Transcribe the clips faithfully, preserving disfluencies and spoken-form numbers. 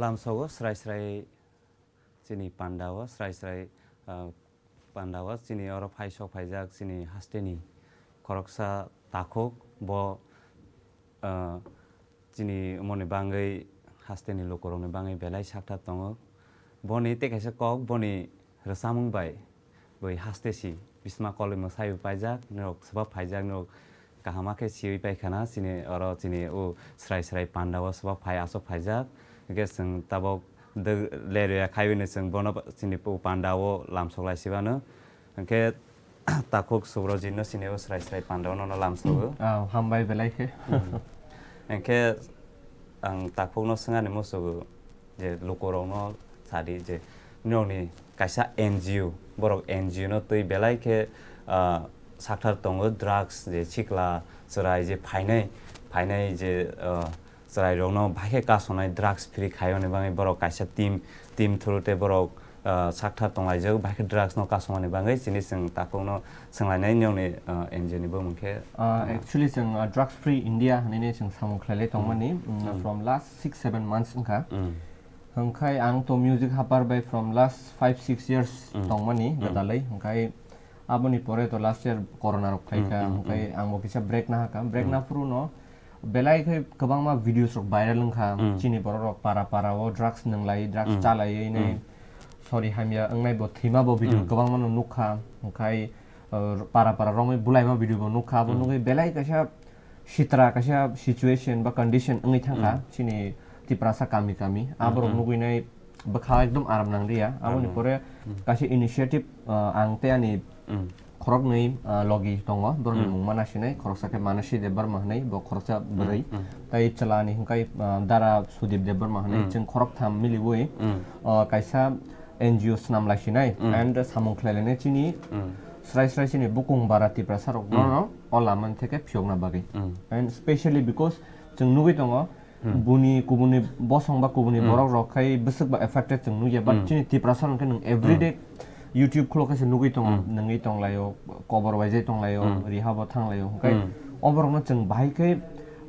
Lamsogo srai srai chini pandao, srai srai, ah, pandao chini oro phai sok phaijak chini hasteni khoroksa takhuk bo, ah, chini umoni bangwi hasteni lukurokni bangwi belai sakthar tongo. Boni tei kaisa kok boni rwchapmung bai bui haste si bisma kolwi mwsaiwi paijak, norok swbak phaijak, norok kaham khe siwi paikhana, chini oro chini o srai srai pandao swbak phai aswk phaijak. Hwnkhe chwng tabok dw-, lerwi ya khaiwi no chwng bono chini o pandao lamsok lai sibano. Hwnkhe takhuk Subrojit no chini o srai srai pandao no lamsogo. Ah, hambai belai khe. Hmm. Hwnkhe ang takhuk no swngani musugo je lukurokno sadi je nokni kaisa N G O, borok N G O no twi belai khe, ah, sakthar tongo, drugs je sikla chwrai je phainai, phainai je, ah, chwrairokno bahai khe kasonai drugs free khaiyoni bagwi borok kaisa team, team through tei borok, ah, sakthar tonglaijak, bahai khe drugs no kasonani bagwi chini chwng takhukno swnglainai nokni, ah, N G O ni bumung khe. Ah, actually chwng, ah, Drugs Free India hinwi chwng samung khlailai tongmani, mm, from last six seven months wngkha. Mm. Hwnkhe ang to music hapar bai from last five six years tongmani gwdalwi. Hwnkhe aboni pore to last year corona rok phaikha, hwnkhe ang bo kisa break nahakha. Break naphuru no belai khe kwbangma videos rok viral wngkha. Chini borok rok para para o drugs nwnglai, drugs chalaiwi nai sori hamya wngnai bo thwima bo video kwbangma no nukha. Hwnkhe, uh, para para romwi bulaima video bo nukha. Abo nugwi belai kaisa sitra kaisa situation ba condition wngwi thangkha chini Tiprasa kami kami. Aborok nugwinai bwkha ekdom aram nangriya. Aboni pore kaisa initiative, uh, ang tei ani khoroknwi, uh, logi tongo. Borokni mung mana sinai, khoroksa khe Manasi Debbarma hinwi, bo khoroksa bwrwi. Tei chwla ni hwnkhe, uh, Dara Sudip Debbarma hinwi, chwng khoroktham miliwi, uh, kaisa N G O swnam lai sinai and samung khlai lainai chini srai srai chini bukung bara Tiprasa rok no o lama ni theke phiyokna bagwi. And specially because chwng nugwi tongo, buni kubuni bosong ba kubuni borok rok khai bwswk ba affected chwng nugya, but chini Tiprasa rok khe nwng everyday YouTube khulo khe se nugwi tongo, nungwi tonglaio, kobor waijai tonglaio, rehab o thanglaio, hwnkhe o borok no chwng bahai khe,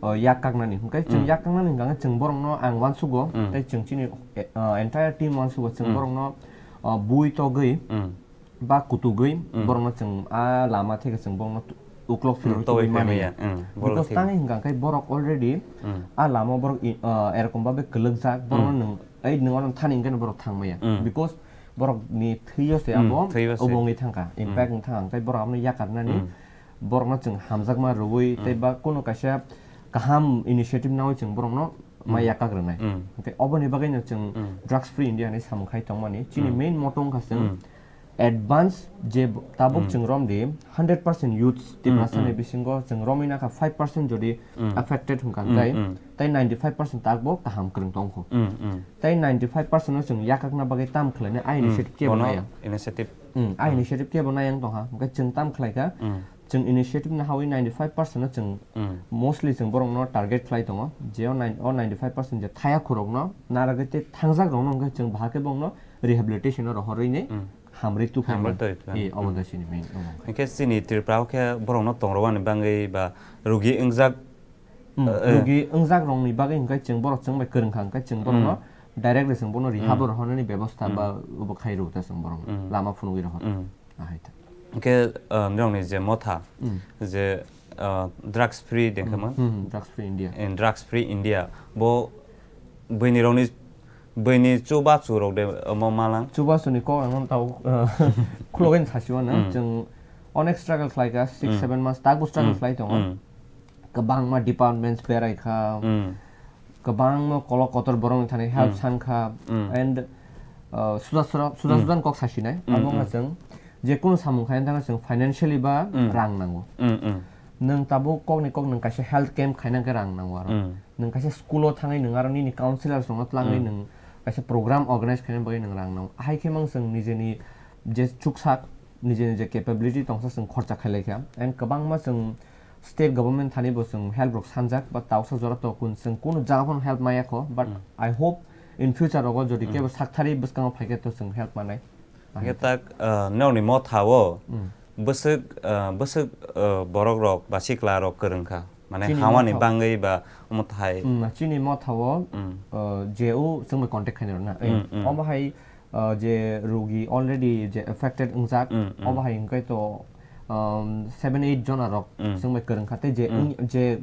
uh, yak kaknani, hwnkhe chwng yak kaknani hwnkhe chwng borok no ang uansugo, tei chwng chini, uh, entire team uansugo, chwng borok no, uh, bui togwi, ba kutugwi borokno chwng a lama theke chwng borokno tu-, uklok phirwi togwi tubui mani maya. Because tangwi hwnkha khe borok already a lama borok i-, ah, erokom babe kwlwkjak, borokno nwng, ei nwng ono thani hwnkhe borok thang maya. Because borok ni thwio se abo thwio se. Impact wng thang khe borok abono yakarnani borokno chwng hamjakma rwui tei ba kuno kaisa kaham initiative naui chwng borokno ma yakak rwnai. Hwnkhe oboni bagwino chwng Drugs Free India hinwi samung khai tongmani. Chini main motto wngkha chwng advance je b-, tabuk chwng rom di, hundred percent youths Tiprasa ni bisingo chwng romwi nakha five percent jodi affected hwnkha hwnkhe, tei ninety five percent takbo kaham kwrwng tongkho. Tei ninety five percent no chwng yakakna bagwi tam khlainai a initiative kebo naya. Initiative. A initiative kebo naya wng tongkha, hwnkhe chwng tam khlaikha, chwng initiative nahawi ninety five percent no chwng mostly chwng borokno target khlai tongo, je o nine, o ninety five percent je thaya khorokno naragwi tei thangjak rokno hwnkhe chwng bahai khe bongno rehabilitation o rohorwi ni hamrwi tuphai mano. Hamrwi tongwi tongwi. Obo da chini main, obo wngkha. Hwnkhe chini Tripura o khe borokno tongrwani bagwi ba rugi wngjak, eh, rugi wngjak rokni bagwi hwnkhe chwng borok chwng bai kwrwngkha hwnkhe chwng borokno directly chwng bono rehab o rohornani bebostha ba obo khai rw ta chwng borokno lama phunugwi rohor. Ahai ta. Hwnkhe, ah, nokni je motha, je, ah, drugs free dengkhe man? Drugs Free India. In Drugs Free India. Bo bwini rokni, bwini chubachu rok de, omo malang? Chubachu ni kok ang tau, ah, khulogwi sasi mano. Chwng onek struggle khlaikha, six, seven months, takbo struggle khlai tongo. Kwbangma departments berai kha, kwbangma kolok kotor borokni thani help san kha, and, uh, suda sura-, suda suda ni kok sasinai. Abo wngkha chwng je kunu samung khaina thangkhe chwng financially ba rang nango. Nwng tabuk kokni kok nwng kaisa health camp khaina hwnkhe rang nango aro. Nwng kaisa school o thangwi nwng aro nini counselors rokno twlangwi nwng kaisa program organize khaina bagwi nwng rang nango. Ahai khe mang chwng nijeni je chuksak, nijeni je capability tongsa chwng khorcha khailai kha. And kwbangma chwng state government thani bo chwng help rok sanjak, but tausa jora to kun chwng kunu jaga phano help maya kho, but I hope in future rogo jodi kebo sakthari bwskango phaikhe to chwng help manai. Hwnkhe tak, ah, nokni motha o bwswk, ah, bwswk, ah, borok rok ba sikla rok kwrwng kha. Mane chini hamani motha-, bangwi ba omo thai. Mm, chini mothao, mm, uh, je o chwngbai contact khainai rok na. Eh, mm, mm, omo hai, uh, je rugi already je affected wngjak, mm, mm, omo hai hwnkhe to, um, seven eight jona rok, mm, chwngbai kwrwng kha tei je, mm, wng-, je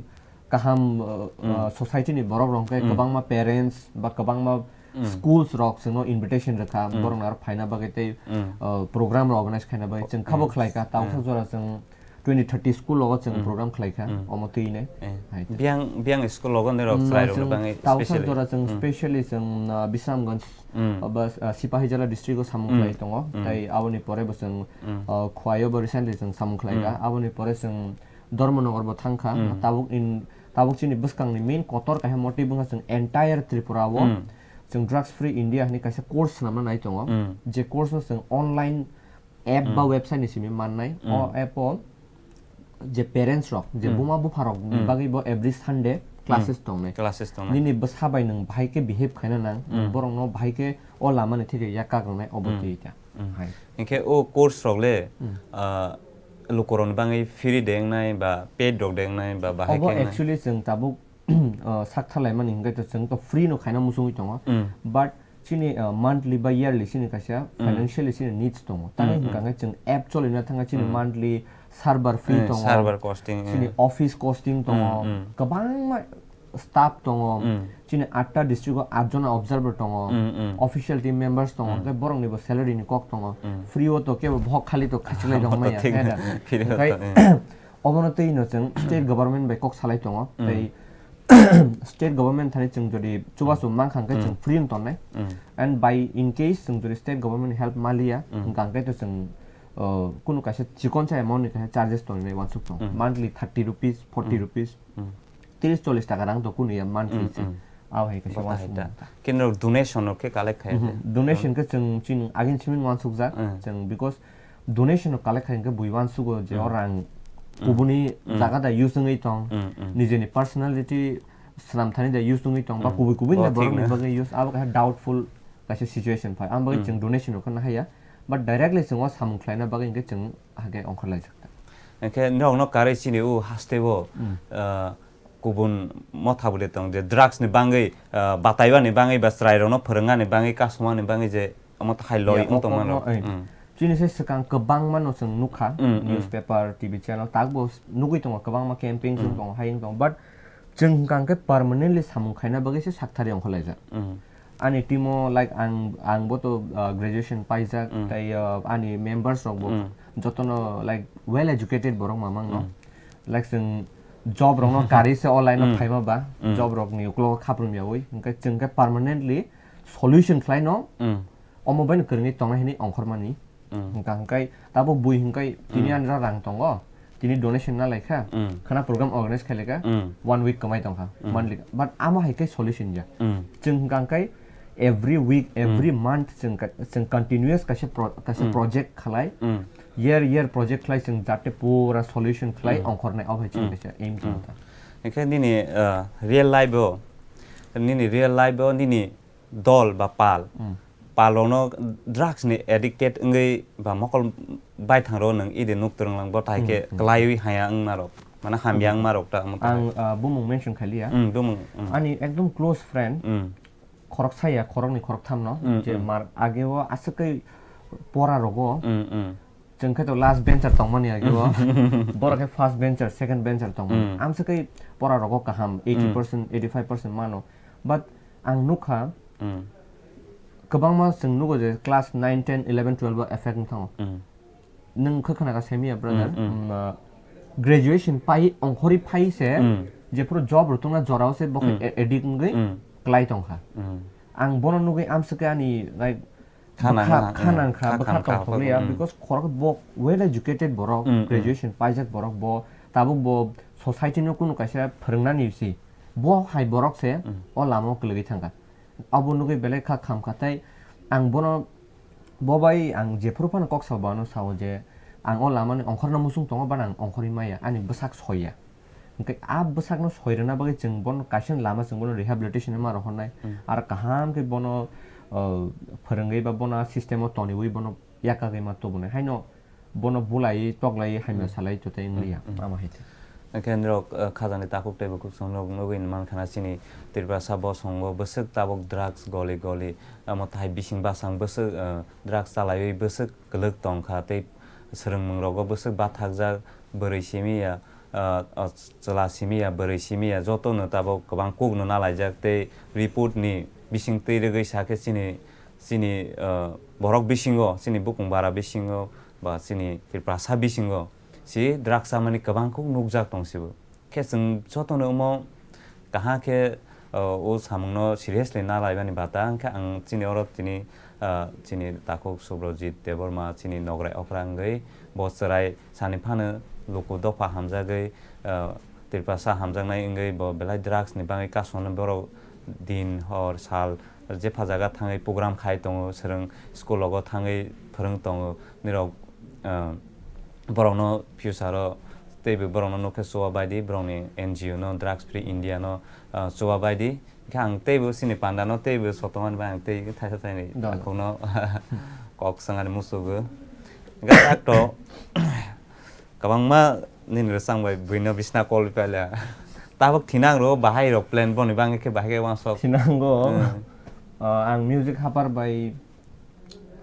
kaham, uh, uh, mm, society ni borok rok hwnkhe, mm, kwbangma parents ba kwbangma, mm, schools rok chwngno invitation rwkha, mm, borok aro phaina bagwi tei, mm, uh, program rok organize khaina bagwi chwng khabo, mm, khlai kha. Tausa, mm, jora chwng twenty thirty school rogo chwng, mm, program khlai kha, mm, omo twi nai. Eh, hai ta. Biyang, biyang school rogo nirok, mm, chwrai rok chwng bangwi tausa specially, jora chwng, mm, specially chwng, uh, Bisramganj, mm, uh, ba, uh, Sipahijala district o samung, mm, khlai tongo. Mm. Tai aboni pore bo chwng, mm, uh, Khwai o bo recently chwng samung khlai kha. Mm. Aboni pore chwng Dharmanagar bo thang kha. Mm. Tabuk in, tabuk chini bwskang ni main kotor kaisa motive wngkha chwng entire Tripura o, mm, chwng Drugs Free India hinwi kaisa course swnamna nai tongo. Mm. Je course no chwng online app ba, mm, website ni simi mannai. Mm. O app o je parents rok, je, mm, buma bupha rok ni, mm, bagwi bo every Sunday classes, mm, tongnai. Classes tongnai. Nini bwsa bai nwng bahai khe behave khaina nang, mm, borok no bahai khe o lama ni theke yak kak wngnai, obo, mm, twi ta. Mm. Hai. Hinkhe o course rok le, mm, ah, lukurok ni bagwi free de wngnai ba paid rok de wngnai ba bahai khe wngnai? Obo actually chwng tabuk, ah, sak tharlai mani hinkhe to chwng to free no khaina muchungwi tongo. Mm. But chini, ah, monthly ba yearly chini kaisa, mm, financially chini needs tongo. Tamo, mm, mm, hinkha khe chwng app cholina thangkha chini, mm, monthly server fee, mm, tongo. Server costing, chini, mm, office costing tongo. Mm, mm. Kwbangma staff tongo. Mm. Chini atta district o atjona observer tongo. Mm, mm. Official team members tongo. Mm. Hwnkhe borokni bo salary ni kok tongo. Mm. Free o to kebo bohok khali to khachilai rok maya, thik, hai da? Free o to, hwnkhe, mm, obono twi no chwng state government bai kok salai tongo. Mm. Tei state government thani chwng jodi chubachu, mm, mankha hwnkhe, mm, chwng free wng tongnai. Mm. And by in case chwng jodi state government help maliya, mm, hwnkha hwnkhe to chwng, uh, kunu kaisa chikon sa amount ni kaisa charges tongnai uansuk tongo. Mm. Monthly thirty rupees, forty rupees. Mm. Mm. Tris chollis taka rang to kunu ya monthly, mm, se. Mm. Abo hai kaisa. Bo uansuk ta hai ta. Khe norok donation rok khe collect khai, mhm, de? Donation khe chwng chini agin simi uansukjak. Mm. Chwng because donation rok collect khai hwnkhe bui uansugo je, mm, o rang, mm, kubuni, mm, jaga da use wngwi tong, mm, mm, nijeni personality swnam thani da use wngwi tong, ba, mm, kubui kubui ni borok ni bagwi use, abo kaisa doubtful kaisa situation phai. Ang bagwi, mm, chwng donation rok khe nahaiya, but directly chwng o samung khlaina bagwi hwnkhe chwng hakhe ongkhorlaijak ta. Hwnkhe norokno karwi chini o haste o, mm, ah, kubun motha bo de tong je drugs ni bangwi, ah, bataibani bangwi ba chwrai rokno phwrwngani bangwi, kasumani bangwi je omo ta hai loi, ya, wng tong mano. O, o, o, eh. Mm. Chini se swkang kwbangma no chwng nukha, mm, mm, newspaper, T V channel, tak bo nugwi tongo, kwbangma campaign chwng, mm, tongo, hayung tongo, but chwng hwnkha hwnkhe permanently samung khaina bagwi se sakthari ongkhorlaijak. Mm. Ani team o, like, ang, ang bo to, uh, graduation paijak, mm, tei, uh, ani members rok bo, mm, jotono, like, well educated borok mamang no. Mm. Like, chwng job rok no kari se online o, mm, phaima ba, mm, job rok ni uklogo khaprum yaui, hwnkhe chwng khe permanently solution khlai no, mm, omo bai no kwrwngwi tongnai hinwi ongkhormani. Mm. Hwnkha hwnkhe tabuk bui hwnkhe tini, mm, ani ra rang tongo, tini donation na lai kha, mm, khana program organize khai lai kha, mm, one week kwmai tong kha, mm, monthly. But amo hai khe solution ya. Mm. Chwng hwnkha hwnkhe every week, every, mm, month chwng ka-, chwng continuous kaisa pro-, kaisa, mm, project khalai, mm, year, year project khlai chwng jate pura solution khlai, mm, ongkhornai, abo hai chini, mm, kaisa aim, mm, tong kha. Hwnkhe nini, uh, real life o, nini real life o nini dol ba pal, mm, pal rokno drugs ni addicted wngwi ba mokol baithang rok nwng idi nuk twrwng lang bo tai khe, mm, mm, kwlaiwi haya wngma rok, mane hamya, mm, wngma rok ta omo ta. Ang, ah, bumung mention khailiya. Mm, bumung, mm. Ani ekdom close friend, mm, khoroksa ya, khoroknwi khorokthamno, mm, je, mm, mar age o aswk khe pora rogo. Mm, mm. Chwng khe to last bencher tongmani age o. Borok khe first bencher, second bencher tongmani. Mm. Amswk khe pora rogo kaham, mm, eighty percent, eighty-five percent mano. But ang nukha, mm, kwbangma chwng nugo je class nine, ten, eleven, twelve o effect wng thango. Mm. Nwng khe khna kha semiya, brother. Mm, mm. Mm, uh, graduation pai ongkhorwi phai se, mm, jephuru job rwtwngna jorao se bo khe, mm, a-, addict wngwi, mm, klai tongkha. Mm. Ang bono nugwi amswk khe ani, like, kha bwkha nang kha, kha mm, nang kha, kha bwkha kha nang kha, tongthokliya, mm, because khorok bo well educated borok, mm, mm, graduation paijak borok bo, tabuk bo society no kunu kaisa phwrwngnani si, bo hai borok se, mm, o lama o kwlwgwi thangkha. Abo nugwi belai kha kham kha, tei ang bono, bo bai ang jephuru phano kok sao, bono sao je ang o lama ni ongkhorna muchung tongo, bana ang ongkhorwi maya, ani bwsak soiya. Hwnkhe a bwsakno soi rwna bagwi chwng bono kaisa lama, chwng bono rehabilitation ma rohornai. Mm. Aro kaham khe bono, uh, phwrwngwi ba bono a system o toniwi bono yakagwi ma tubunai. Haino bono bulai, toklai, hamya, mm, salai, totai wngliya. Mm, mm. Ama hai khe. Hwnkhe norok, eh, khajani takhuk tei bukhuk chwng norok nugwi mankha na chini Tiprasa bosongo bwswk tabuk drugs goli goli, omo tai bising bwsang bwswk, eh, drugs chalaiwi bwswk kwlwk tongkha tei swrwngmungrogo bwswk bathakjak, bwrwi simi ya, ah, ah, chwla simi ya, bwrwi simi ya, jotono tabuk kwbang kukno nalaijak tei report ni bising twi rwgwi sakhe chini, chini, ah, borok bisingo, chini bukung bara bisingo ba chini Tiprasa bisingo si drugs chamani kwbang kuk nukjak tong sibo. Khe chwng jotono omo kaham khe, o, o samungno seriously na laimani bata, hwnkhe ang chini oro tini, ah, chini takhuk Subrojit Debbarma, chini nograi okra wngwi bo chwrai sani phano luku dopha hamjagwi, ah, Tiprasa hamjaknai wngwi bo belai drugs ni bagwi kasonwi borok din hor sal jepha jaga thangwi program khai tongo, swrwng school rogo thangwi phwrwng tongo, nirok, ah, borokno future o teibo borokno nokhe chubabaidi, borokni N G O no, Drugs Free India no, ah, chubabaidi. Hwnkhe ang teibo chini panda no teibo sotomani bai ang tei thaisa thaini Dol. Takhukno kok swngani muchugo. Hwnkhe tak to kwbangma nini rwchang bai buino bisna kol paila. Tabuk thinang ro bahai rok plan boni bangwi khe bahai khe wansok. Thinango. Hmm. Ah, ang music hapar bai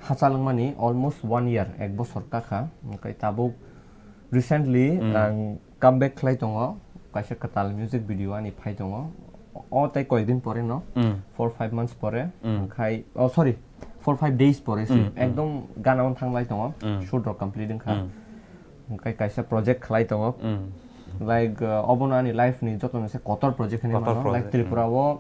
hachal wngmani almost one year, ek bosor kakha. Hwnkhe tabuk recently Hmm. ang come back khlai tongo, kaisa kwtal music video ani phai tongo. O tei koyekdin pore no, Hmm. four five months pore, Hmm. hwnkhe, oh, sorry, four five days pore se. Hmm, hmm. Ekdom gana on thanglai tongo, Hmm. shoot rok complete wngkha. Hmm. Hwnkhe kaisa project khlai tongo. Hmm. Like, uh, obono ani life ni joto ni se kotor project hinwi Kotor mano. Like project, Tripura hmm. o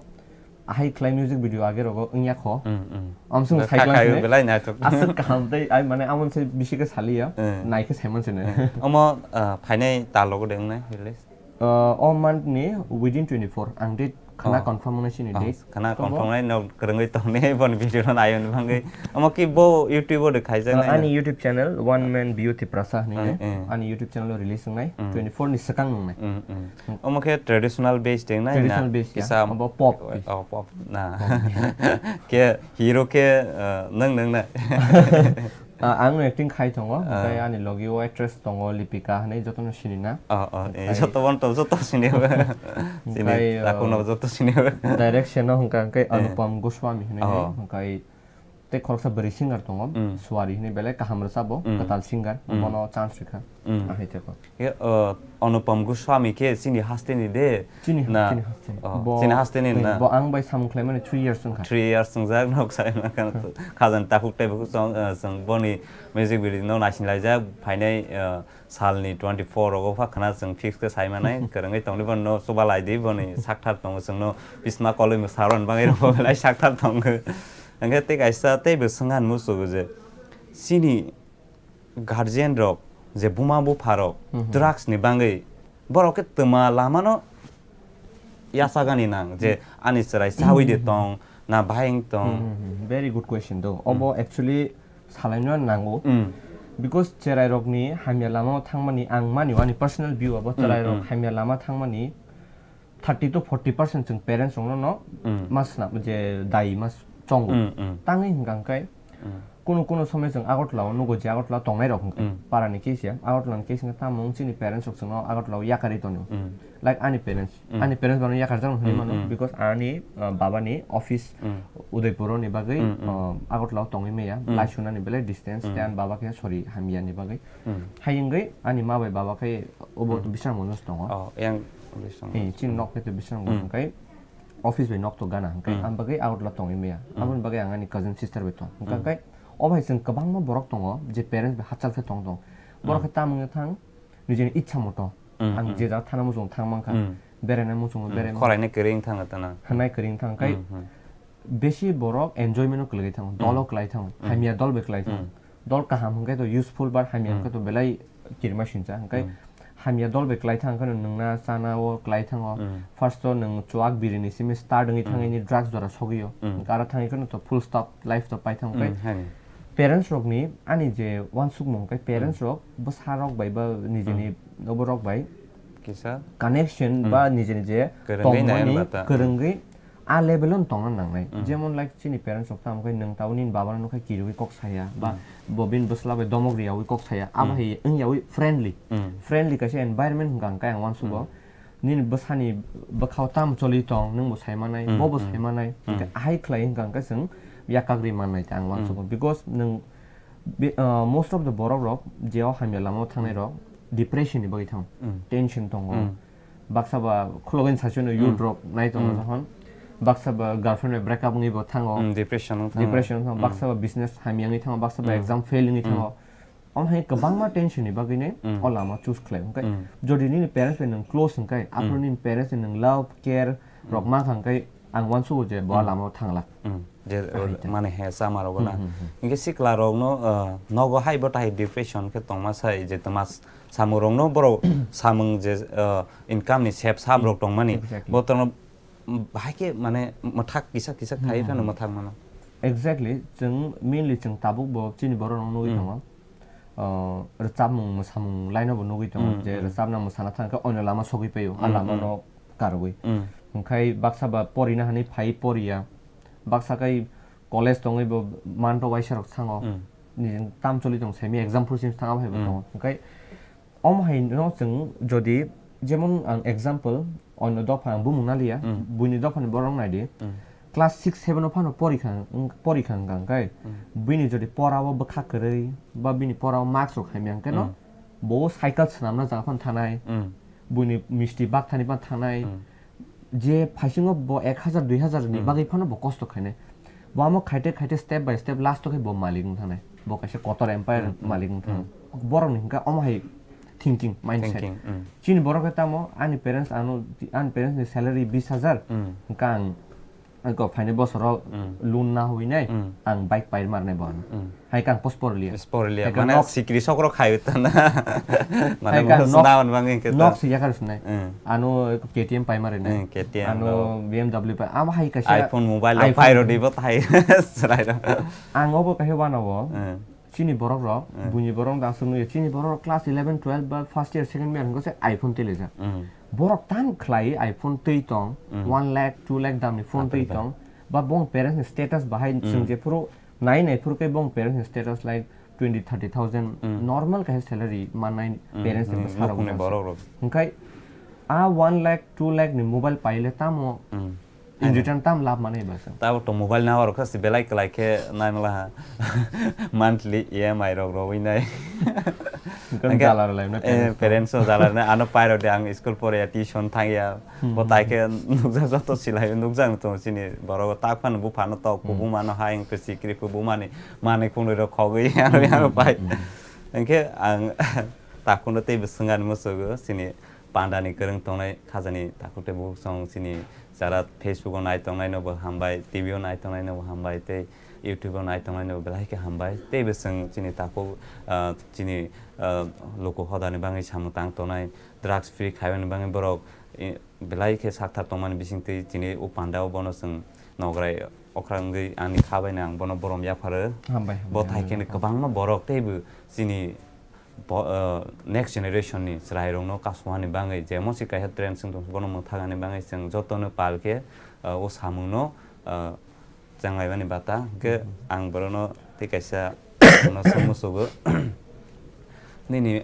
ahai khlai music video age rogo wngya kho. Hmm, hmm. Amsung Kha-, sai klang khayo sini. Belai naithok. Aswk kaham tei ai mane amon se bisi khe saliya. Hmm. Nai khe saiman sini. Hmm. Omo, uh, phainai tal rogo de wngnai release? Uh, o month ni within twenty-four. Ang date khana Oh. confirm wngnai sini Oh, date. Khana Tobo confirm nai no kwrwngwi tongnai boni video no nayo ni bangwi. Omo ki bo YouTube o de khaijak Uh, nai ani no? YouTube channel One Man Beauty Prasa hinwi Hmm, nai. hmm. Ani YouTube channel o release wngnai. Hmm. Twenty-four ni swkang wngnai. Hmm, hmm. Omo khe traditional base de wngnai na? Traditional base ya. Kisa Obo pop. Oh, pop na. Pop. Khe hero khe, uh, nwng nwng na? Ah, ang no acting khai tongo, Ah. Tei ani logi o actress tongo, Lipika hinwi jotono sini na. Oh, oh, eh, Okai. Joto bono to joto sini. Sini Okai, takhuk no uh, joto sini. Direction no hwnkha hwnkhe Eh. Anupam Goswami hinwi Oh. hwnkhe tei khoroksa bwrwi singer tongo, Mm. Suari hinwi belai kaham rwchabo, Mm. Kwtal singer, Mm. Bono chance rwkha. Mm. Ahai tei kho. Ye, uh, Anupam Goswami khe chini hasteni de? Chini, Na. Chini hasteni. Oh, Bo, chini hasteni eh, na? Bo ang bai samung khlaimani three years wngkha. Three years wngjak, nok sai mankha. Hmm. Khajani takhuk tei bukhuk chwng, uh, chwng boni music video no naising laijak, phainai, uh, salni twenty-four rogo pha khna chwng fix khe sai manai, kwrwngwi tongdi bono chuba laidi, boni sakthar tongo chwngno bisma kolwi mwsarok ni bagwi rw belai sakthar tongo. Hwnkhe tei kaisa teibo swngha musugo je, chini guardian rok je buma bupha rok Mhm. drugs ni bagwi borok khe twma lama no yachagani nang je ani chwrai chawi de Mhm. tong na bahai wng tong. Mhm. Very good question though. Obo Hmm. actually salaino nango. Hmm. Because chwrai rokni hamya lama o thangmani ang mani ani personal view abo Hmm, chwrai rok hmm. hamya lama thangmani thirty to forty percent chwng parents rokno no Hmm. mas na je dai mas chongo. Hmm, hmm. Tangwi hwnkha hwnkhe Hmm. kuno kuno somoi chwng Agartala o nugo je Agartala o tongnai rok hwnkhe Hmm. para ni case ya Agartala ni case hwnkhe tamo wng chini parents rok chwngno Agartala o yakarwi tongo. Hmm. Like ani parents, Mm. ani parents bano yakar jang hinwi Mm, mano, mm. Because ani, uh, baba ni office Mm. Udaipur ni bagwi, Mm, mm. uh, Agartala o tongwi maya, Mm. lai sunani belai distance, Mm. tei ani baba khe sori hamya ni bagwi. Mm. Hai wngwi ani ma bai baba khe obo Mm. Bisramganj o tongo. Oh, yang Bisramganj. Eh, chini nok khe to Bisramganj Mm. hwnkhe office bai nok to gana hwnkhe Mm. ang bagwi Agartala tongwi maya. Mm. Aboni bagwi ang ani cousin sister bai tong. Hwnkhe Mm. hwnkhe o bai chwng kwbangma borok tongo je parents bai hachal khe tong tong. Borok Mm. khe tamung thang nijini ichha moto. Mm, Ang mm. je jaga thana muchung thang mankha, Mm. beraina muchung Mm. beraima. Khoraina kwrwi wng thang tana. Hanai kwrwi wng thang kai. Mm, mm. Besi borok enjoyment o kwlwi thango, dolo Mm. kwlai thango, Mm. hamya dol bai kwlai thango. Mm. Dol kaham hwnkhe to useful bar hamya Mm. hwnkhe to belai kirima sincha. Hwnkhe Mm. hamya dol bai kwlai thang kheno nwngna chana o kwlai thango. Mm. First o nwng chuak biri ni simi start wngwi Mm. thangwi ni drugs jora sogwi o. Mm. Hwnkhe aro thangwi kheno to full stop life to pai thango kai. Mm, hani. Parents rokni, ani je wansukmung kai parents Mm. rok bwsa rok bai ba nijeni Mm. obo rok bai Kisa? Connection Mm. ba nijeni je Kwrwngwi tongmani nai bata. Kwrwngwi A level o tongna nangnai. Mm. Jemon like chini parents rok tamo khe nwng tabuk nini baba no khe kiriwi kok saya, ba Mm. bo bini bwsla bai domok riyawi kok saya, abo Mm. hai wngyawi friendly. Mm. Friendly kaisa environment hwnkha hwnkhe ang uansugo. Mm. Nini bwsani bwkhao tamo choli tong, nwng bo sai manai, Mm, bo bo mm. sai manai. Mm. Hwnkhe ahai khlai hwnkha hwnkhe chwng yakagri mannai ta ang Mm. uansugo. Because nwng be-, uh, most of the borok rok je o hamya lama o thangnai Mm. rok depression ni bagwi thango. Mm. Tension tongo. Mm. Baksa ba khulogwi sachino youth Mm. rok nai tongo Mm. jahon. Baksa ba girlfriend bai break up wngwi bo thango. Mm, depression wng thango. Depression wng thango. Mm. Baksa ba business hamya wngwi thango. Baksa ba Mm. exam fail wngwi Mm. thango. Omo hai kwbangma tension ni bagwi nai Mm. o lama choose khlai. Hwnkhe Mm. jodi nini parents bai nwng close hwnkhe, aphuru Mm. nini parents ni nwng love, care rok Mm. mankha hwnkhe ang uansugo je bo Mm. lama o thangla. Mm. Je Ahai ta. mane he sama rogo na. Mm, mm, mm. Hwnkhe sikla rokno, uh, nogo hai bo tahai depression khe tongma sai je tma samung rokno borok samung je, uh, income ni sep sap rok tongmani. Exactly. Bo tongno, mm, bahai khe mane mwthak kisa kisa khai Hmm, phano hmm. mwthak mano. Exactly, chwng mainly chwng tabuk bo chini borok rok nugwi Hmm. tongo. Uh, rwchapmung mwsamung line o bo nugwi tongo Hmm, je hmm. rwchapna mwsana thang khe onyo lama sogwi paio, a Hmm, lama hmm. no karwi. Hmm. Hwnkhe baksa ba porina hani phai poriya, baksa khe college tongwi bo manto waisa rok thango. Hmm. Nijing tam choli tong semi exam phursing thang abo hai bo Hmm. tongo. Hwnkhe Omo hai no chwng jodi jemon ang example onno dopha ang bumung naliya, Mm. buini dophani borok naidi. Mm. Class six seven o phano porikha, porikha hwnkha hwnkhe Mm. bini jodi pora o bwkha kwrwi ba bini pora o marks rok hamya hwnkhe no Mm. bo cycle swnamna jaga phano thanai, Mm. buini misti bakthani phano thanai. Mm. Je phaisingo bo ek hazar dui hazar ni Hmm. bagwi phano bo kosto khainai. Bo amo khaite khaite step by step last o khe bo malik wng thangnai. Bo kaisa kotor empire Hmm, hmm, malik wng thangnai. hmm. Borok ni hwnkha omo hai thinking, mindset. Thinking, hmm. Chini borok khe tamo ani parents ano, ani parents ni salary bis hazar Hmm. hwnkha ang, ang kok phainai bosoro Hmm. loan na hwinai Hmm. ang bike pai marnai bo ano. Hmm. Hai kang post porliya. Post porliya. Hai kang Mane nok sikri sok rok khai ta na. Mane hai kang mo nok, naon bang ke ta. Nok si yakar sunai. Hmm. Ano K T M pai mare na. Hmm, K T M ano rok. B M W pai. Amo hai kaisa iPhone mobile rok iPhone pai rodi bo tai. Serai rok. Ang obo kaisa wana bo. Hmm. Chini borok rok, Hmm. buini borok dang sung nuya. Chini borok rok class eleven, twelve ba first year, second year hwnkhe se iPhone tele ja. Hmm. Borok tan khlai iPhone tei tong, Hmm. one lakh, two lakh dam ni phone tei Apre tong. Ba bong parents ni status bahai Hmm. chwng je phuru Nai nai phuru khe bong parents ni status like twenty thirty thousand Mm. normal kaisa salary mannai Mm, parents ni mm, bwsa rok nukungni wngkha borok se. Rok. Hwnkhe a one lakh two lakh ni mobile paile tamo Mm. in Ano. Return tam lab manai ba se. Tabuk to mobile nawa rok khasi belai kwlai khe naimala ha. Monthly E M I rok rogwi nai. Hwnkhe Hwnkhe, jala rwlaimna eh, parents no. Parents no jala rwna ano pairok de ang school porya tuition thangya. Hmm, Bo hmm, tai hmm. Khe nukjak joto silai nukjak tongo chini borok tak phano buphano tok Hmm. Kubuma no hai wngkhe sikri kubumani manwi khunui rok khogwi ano Hmm, ano hmm, pai. Hmm. Hwnkhe ang takhukno teibo swngani muchungo chini pandani kwrwng tongnai khajani takhuk tei bukhuk song chini jara Facebook o nai tongnai no bo hambai, T V o nai tongnai no bo hambai tei YouTube o nai tongnai no bo belai khe hambai. Teibo chwng chini takhuk, ah, chini, ah, luku hodani bangwi samung tang tongnai. Drugs free khaimani bagwi borok, eh, belai khe sakthar tongmani bisingtwi chini o pandao bono chwng nograi okra wngwi ani kha baino ang bono borom yapharo. Hambai, hambai, Bo hambai, thai khe hambai. Kwbangma borok teibo chini bo-, eh, next generation ni chwrairokno kasumani bagwi jemon si kaisa trend swng tong bono mwthangani bagwi chwng jotono pal khe, eh, o samungno, eh, chenglaimani bata hwnkhe Mhm. Ang borokno tei kaisa no swngmung sugo. Nini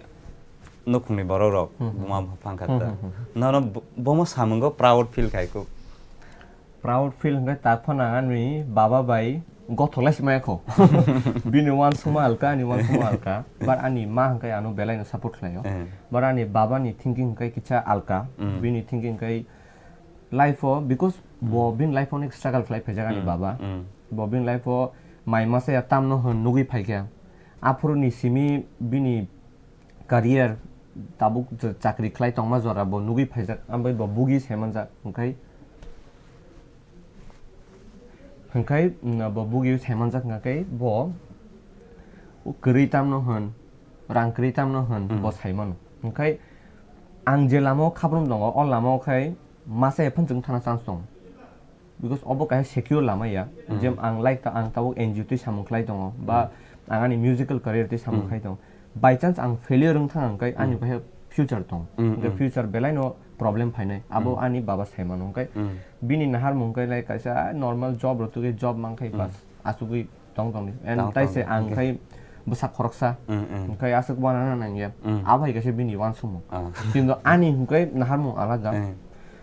nukhungni borok rok Mhm. Buma bupha wngkha ta. Mhm, mhm. Nono bo-, bomo samungo proud feel khai kuk. Proud feel hwnkhe tak phano ang ani baba bai gothok lai sima kho. Bini uansukma alka, ani uansukma alka. But ani ma hwnkhe ano belai no support khlaio. Eh. But ani baba ni thinking hwnkhe kisa alka. Mm. Bini thinking hwnkhe life o, because bo Mm. bini life o onek struggle khlai phaijak ani Mm, baba. Mm. Bo bini life o mai masa ya tamno hwn nugwi phaikha. Aphuru ni simi bini career tabuk ch-, chakri khlai tongma jora bo nugwi phaijak, ambai bo bugi se manjak, hwnkhe, hwnkhe, mm, bo bugi se manjak hwnkhe bo kwrwi tamno hwn, rang kwrwi tamno hwn, Mm. bo sai mano. Hwnkhe ang je lama o khabrum tongo, o lama o khai masa ya phano chwng thana chance tongo. Because obo kaisa secure lama ya. Mm. Jem ang like ta, ang tabuk N G O twi samung khlai tongo, ba Mm. Ang ani musical career twi samung Mm. khlai tongo. By chance ang failure wng thang ang kai ani Mm. kaisa future tong. Mm, Hwnkhe mm. Future belai no problem phainai. Abo ani baba saimano hwnkhe bini naharmung hwnkhe like kaisa normal job rw tugwi job mankhe bas asugwi tong tongdi. And tai se ang khai bwsa khoroksa hwnkhe aswk uanana nangya. Abo hai kaisa bini uansukmung. Kintu ani hwnkhe naharmung alaga.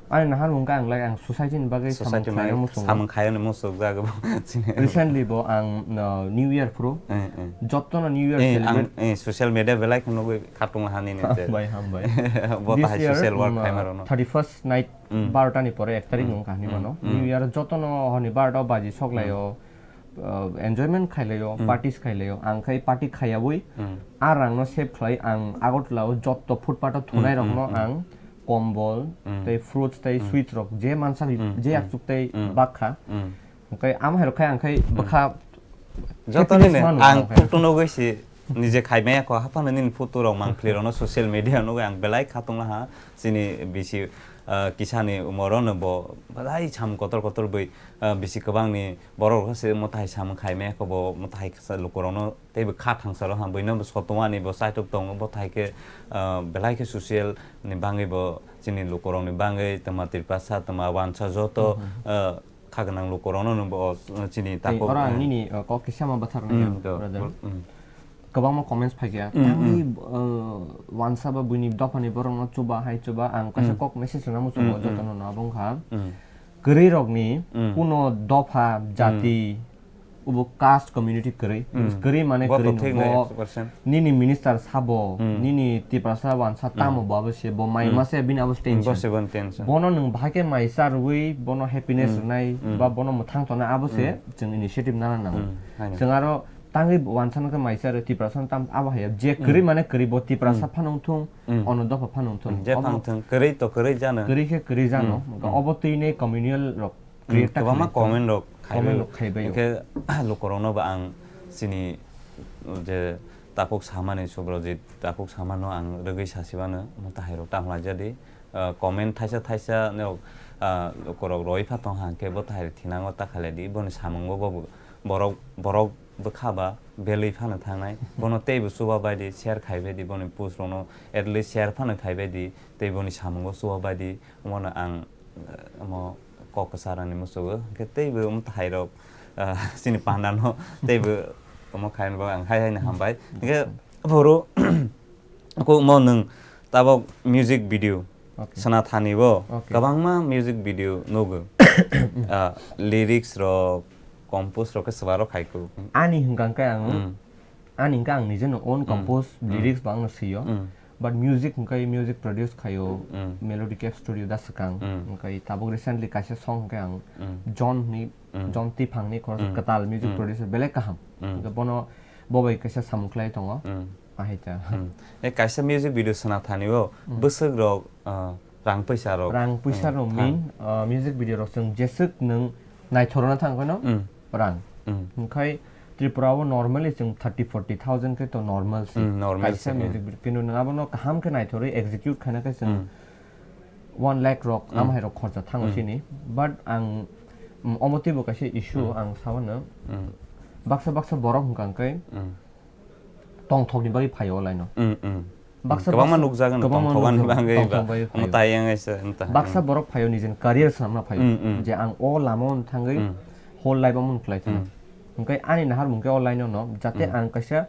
Ani naharmung khe ang lai ang society ni bagwi samung khlaina muchungo. Samung khaina muchung jaga bo. Recently bo ang, uh, New Year phuru. Jotto no New Year celebrate. Social media belai kheno nugwi khatung hani ni te. Hambai, hambai. Bo tahai social work khaima rok no. Thirty first night barota ni pore ek tarik nung kahni mano. New Year jotto no honi barota baji sok lai o. Uh, enjoyment khailai o, parties khailai o. Ang khai party khaiyawi, a rang no save khlai ang Agartala o jotto footpath o thunai rok no ang kombol, tei fruits, tei sweets rok je mansa je yakchuk tei bakha. Hwnkhe amo hai rok khai ang khai bwkha joto happiness nini mano ang khai. Photo nugwi si nije khaimaya kho haphano nini photo rok mangpli rok no social media nugwi ang belai khatung laha chini bisi, uh, kisani umor no bo belai sam kotor kotor bwi, uh, bisi kwbang ni Borok rok se mwtai samung khai maya kho bo mwtai kisa lukurokno teibo kha thangsalo ha buino bo sotomani bo chaitok tongo bo thai khe, ah, belai khe social ni bangwi bo chini lukurokni bangwi twma Tiprasa twma wansa joto, ah, kha gwnang lukurokno no bo chini Tei takhuk, oro ang ah, nini, ah, kok kisa ma bathar nai, hmm, brother. Hmm. Kwbangma comments phaikha. Mm, mm. Tangwi, uh, wansa ba buini dophani borokno chuba hai chuba, ang kaisa kok message rwna muchungo jotono no abo wngkha. Mm. Kwrwi rokni kuno dopha, jati, ubo caste community kwrwi. Mm. Kwrwi mane kwrwi no, bo nini minister sabo, nini Tiprasa wansa tamo bo abo se, bo mai ma se bini abo tension. Bono nwng bahai khe mai cha rwui, bono happiness rwnai, ba bono mwthang tongnai abo se chwng initiative nana nango. Chwng aro tangwi wansa no khe maisa rw Tiprasa no tam abo hai ya. Je kwrwi mane kwrwi bo Tiprasa phano wngthung, ono dopha phano wngthung. Je phano wngthung, kwrwi to kwrwi jano. Kwrwi khe kwrwi jano. Obo twi ne communal rok create ta kwbangma khlai tong. Comment rok khai bai. Comment rok khai bai. Hwnkhe lukurokno bo ang chini je takhuk samani Subrojit takhuk samano ang rwgwi sasi mano, omo tahai rok tamo laijadi. Ah, comment thaisa thaisa no, ah, lukurok roi pha tong hang khe bo tahai thinango ta khalai di, boni samung bo bo borok, borok bwkha ba belwi phano thangnai. Bono teibo chuba bai di, share khai bai di, boni post rokno at least share phano khai bai di, tei boni samung bo chuba bai di. Omono ang, eh, omo kok kwcharani musugo. Hwnkhe teibo omo tahai rok, ah, chini panda no teibo omo khai bo ang hai hai no hambai. Hwnkhe boro Ko mo nwng tabok music video Okay. Sanathani bo Okay. Kwbangma music video nugo. Ah, lyrics rok, compose rok khe swbaro khai ko. Ani hwnkha khe ang, Mm. ani hwnkha ang nije no own Mm. compose Mm. lyrics bo ang no swiyo. Mm. But music hwnkha music produce khayo, Mm. Melody Cap Studio da swkang. Mm. Hwnkha tabok recently kaisa song hwnkha ang Mm. John ni, Mm. John Tiphang ni khoroksa Mm. kwtal music Mm. producer belai kaham. Mm. Hwnkha bono bo bai kaisa samung khlai tongo. Mm. Ahai ta. Hmm. E kaisa music video sanathani o Hmm. bwswk rok, ah, rang pwisa rok. Rang pwisa Hmm. rok Tha- main, ah, music video rok chwng jeswk nwng naithorna thang kheno Hmm. rang. Hmm. Hwnkhe Tripura o normally chwng thirty forty thousand khe to normal se. Hmm, normal Kaisa se, hmm. music video. Kintu nwng abono kaham khe naithorwi execute khaina khe chwng Hmm. one lakh rok, Hmm. amhai rok khorcha thango Hmm. sini. But ang, mm, omo teibo kaisa issue Hmm. ang sao no. Hmm. Baksa baksa borok hwnkha khe Hmm. tongthokni bagwi phaio o line-o. Mm, mm. Baksa, Kwbangma baksa, nukjago no kwbangma tongthokani nukjago, bagwi ba tongthokni bagwi omo phaio. Tai yang kaisa wng ta Baksa hang. Borok phaio nijeni career swnamna phaio. Mm, mm. Je ang o lama-o thangwi Mm. whole life-o mung khlai thangna. Mm. Hwnkhe ani naharmung khe o line-o no, jate Mm. ang kaisa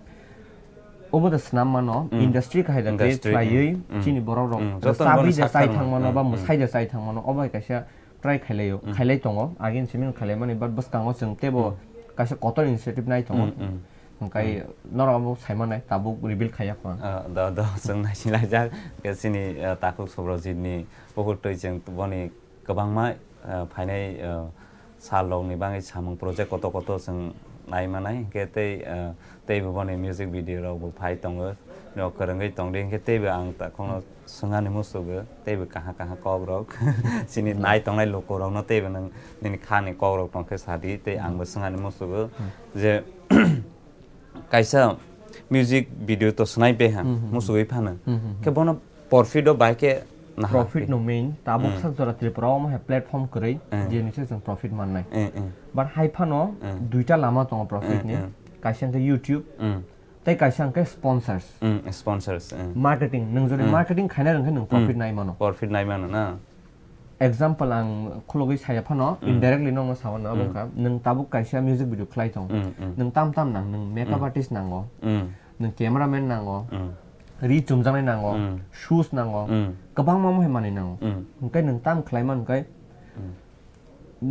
obo da swnam mano, Mm. industry kahai da create Industry, khlaiwi mm, mm. chini borok rok Mm, joto rwchabwi bono da chai sakha thang mano, mano, ba mm, mm. mwsai da chai thang mano, obo hai kaisa try khailai-o, Mm. khailai tongo, agin simi khailai mani, but bwskango chwng teibo Mm. kaisa kotor initiative nai tongo. Mm, mm. Hwnkhe Mm. norok abo sai manai, tabuk reveal khaiya kho ang. Ah, do, do, chwng naisinlaijak, khe chini, ah, takhuk Subrojit ni bukhuk twi chwng boni kwbangma, ah, phainai, ah, sal rok ni bagwi samung project kotor kotor chwng nai manai, hwnkhe tei, ah, teibo boni music video rok bo phai tongo, no kwrwngwi tongdi, hwnkhe teibo ang takhukno Swngani musugo, teibo kaha kaha kok rok. Chini Hmm. nai tongnai luku rokno teibo nwng nini khani kok rok tongkhe sadi, tei Hmm. angbo swngani musugo Hmm. je kaisa music video to swnai beha, Hmm, hmm, hmm. musugwi phano. Hmm, hmm, hmm. Khe bono profit o bai khe naha Profit phi. no main, tabuk Hmm. sak jora Tripura o omo hai platform kwrwi, Hmm. jeni se chwng profit mannai. Hmm, hmm. But hai phano Hmm. duita lama tongo profit Hmm, ni. hmm. Kaisa khe YouTube, Hmm. Tei kaisa hwnkhe sponsors. Mm, sponsors, mm. Marketing, nwng jodi Mm. marketing khaina rwngkhe nwng profit Mm. nai mano. Profit nai mano na? Example ang khulogwi saya phano, Mm. indirectly nokno sawi mano, abo Mm. wngkha, nwng tabuk kaisa music video khlai tong. Mm, mm. Nwng tam tam nang, nwng makeup Mm. artist nango, Mm. nwng cameraman nango, Mm. ri chumjaknai nango, Mm. shoes nango, Mm. kwbangma mohai manwi nango. Mm. Hwnkhe nwng tam khlai man hwnkhe, Mm.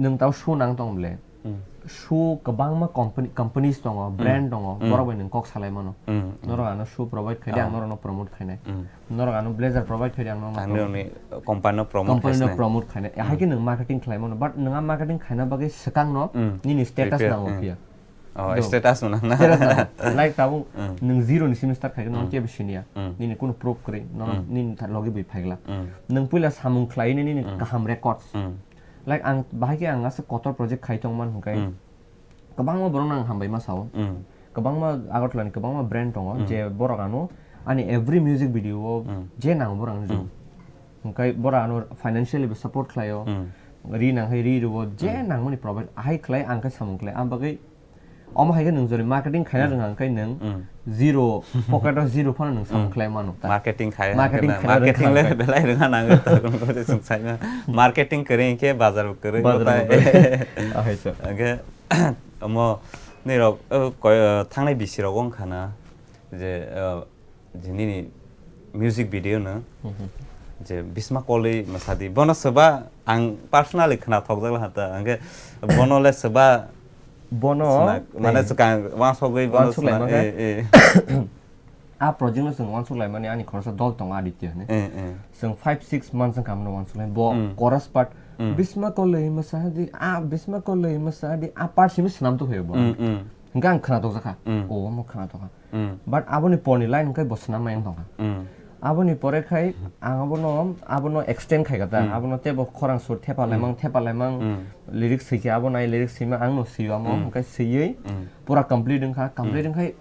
nwng tao shoe nang tong ble. Hmm. Shoe kwbangma company, companies tongo, Hmm. brand tongo, Hmm. borok bai nwng kok salai mano. Hmm, hmm. Norok ano shoe provide khai di, ang Ah. norokno promote khainai. Hmm. Norok ano blazer provide khai di, ang norokno Ang promote nini company no promote company no khainai. promote khainai. Hmm. Hai khe nwng marketing khlai mano, but nwng a marketing khaina bagwi swkang no Hmm. nini status Prepare, nango hmm. phiya. Oh, Do. status no nang na. Status nango. Like tabuk Hmm. nwng zero ni simi start khai khe, nono Hmm. kebo siniya. Hmm. Nini kunu proof kwrwi, nono Hmm. nini tha-, logi bui phaigla. Hmm. Nwng puila samung khlai nini Hmm. kaham records. Hmm. Like, ang bahai khe ang aswk kotor project khai tongmani hwnkhe, Hmm. kwbangma borokno ang hambai ma sao. Hmm. Kwbangma Agartala ni kwbangma brand tongo, Hmm. je borok ano ani every music video o Hmm. je nango borok ano Hmm. rw-o. Hwnkhe borok ano financially bo support khlaio. Hmm. Ri nang hai ri rw-o, je Hmm. nangmani provide ahai khlai ang khe samung khlai. Ang bagwi Omo hai khe nwng jodi marketing khaina Hmm. rwngkha, hwnkhe nwng Hmm. zero, pocket o zero phano nwng samung Hmm. khlai mano, ta? Marketing khai Marketing hwnkhe na, khaina marketing rwngkha le hwnkhe. Belai rwngha nang ta, kono kono chwng sai ma. Marketing kwrwi hwnkhe bazar bo kwrwi, Bazar bo botai. kwrwi. Ah, hai to. Hwnkhe, omo nirok, o, koi, o, thangnai bisi rok wngkha na, je, o, je nini music video no, Mhm. je Bisma Koloi Mwsadi, bono swba ang personally khna thokjak laha ta, hwnkhe bono le swba Bono sna-, mane tei swkang wansogwi bono wansuk sna-, laima khe? eh, eh. A project no chwng wansuk laimani ani khoroksa dol tongo Aditya hinwi. Eh, eh. Chwng five six months wngkha amno wansuk lai. Bo Mm. chorus part, Mm. Bisma Koloi Mwsadi, a Bisma Koloi Mwsadi, a part simi swnam tongkha bo. Mm, mm. Hwnkhe ang khna tokjakha. Mm. O, omo khna tokha. Mm. But aboni porni line hwnkhe bo swnam nai wng tongkha. Mm. Aboni pore khai ang abono, abono extend khai kha ta. Mm. Abono teibo khorang sur thepa Mm. laimang, thepa laimang, Mm. lyrics swikhe abo nai, lyrics swima ang no swio amo, Mm. hwnkhe swiwi Mm. pura complete wngkha. Complete Mm. wngkhai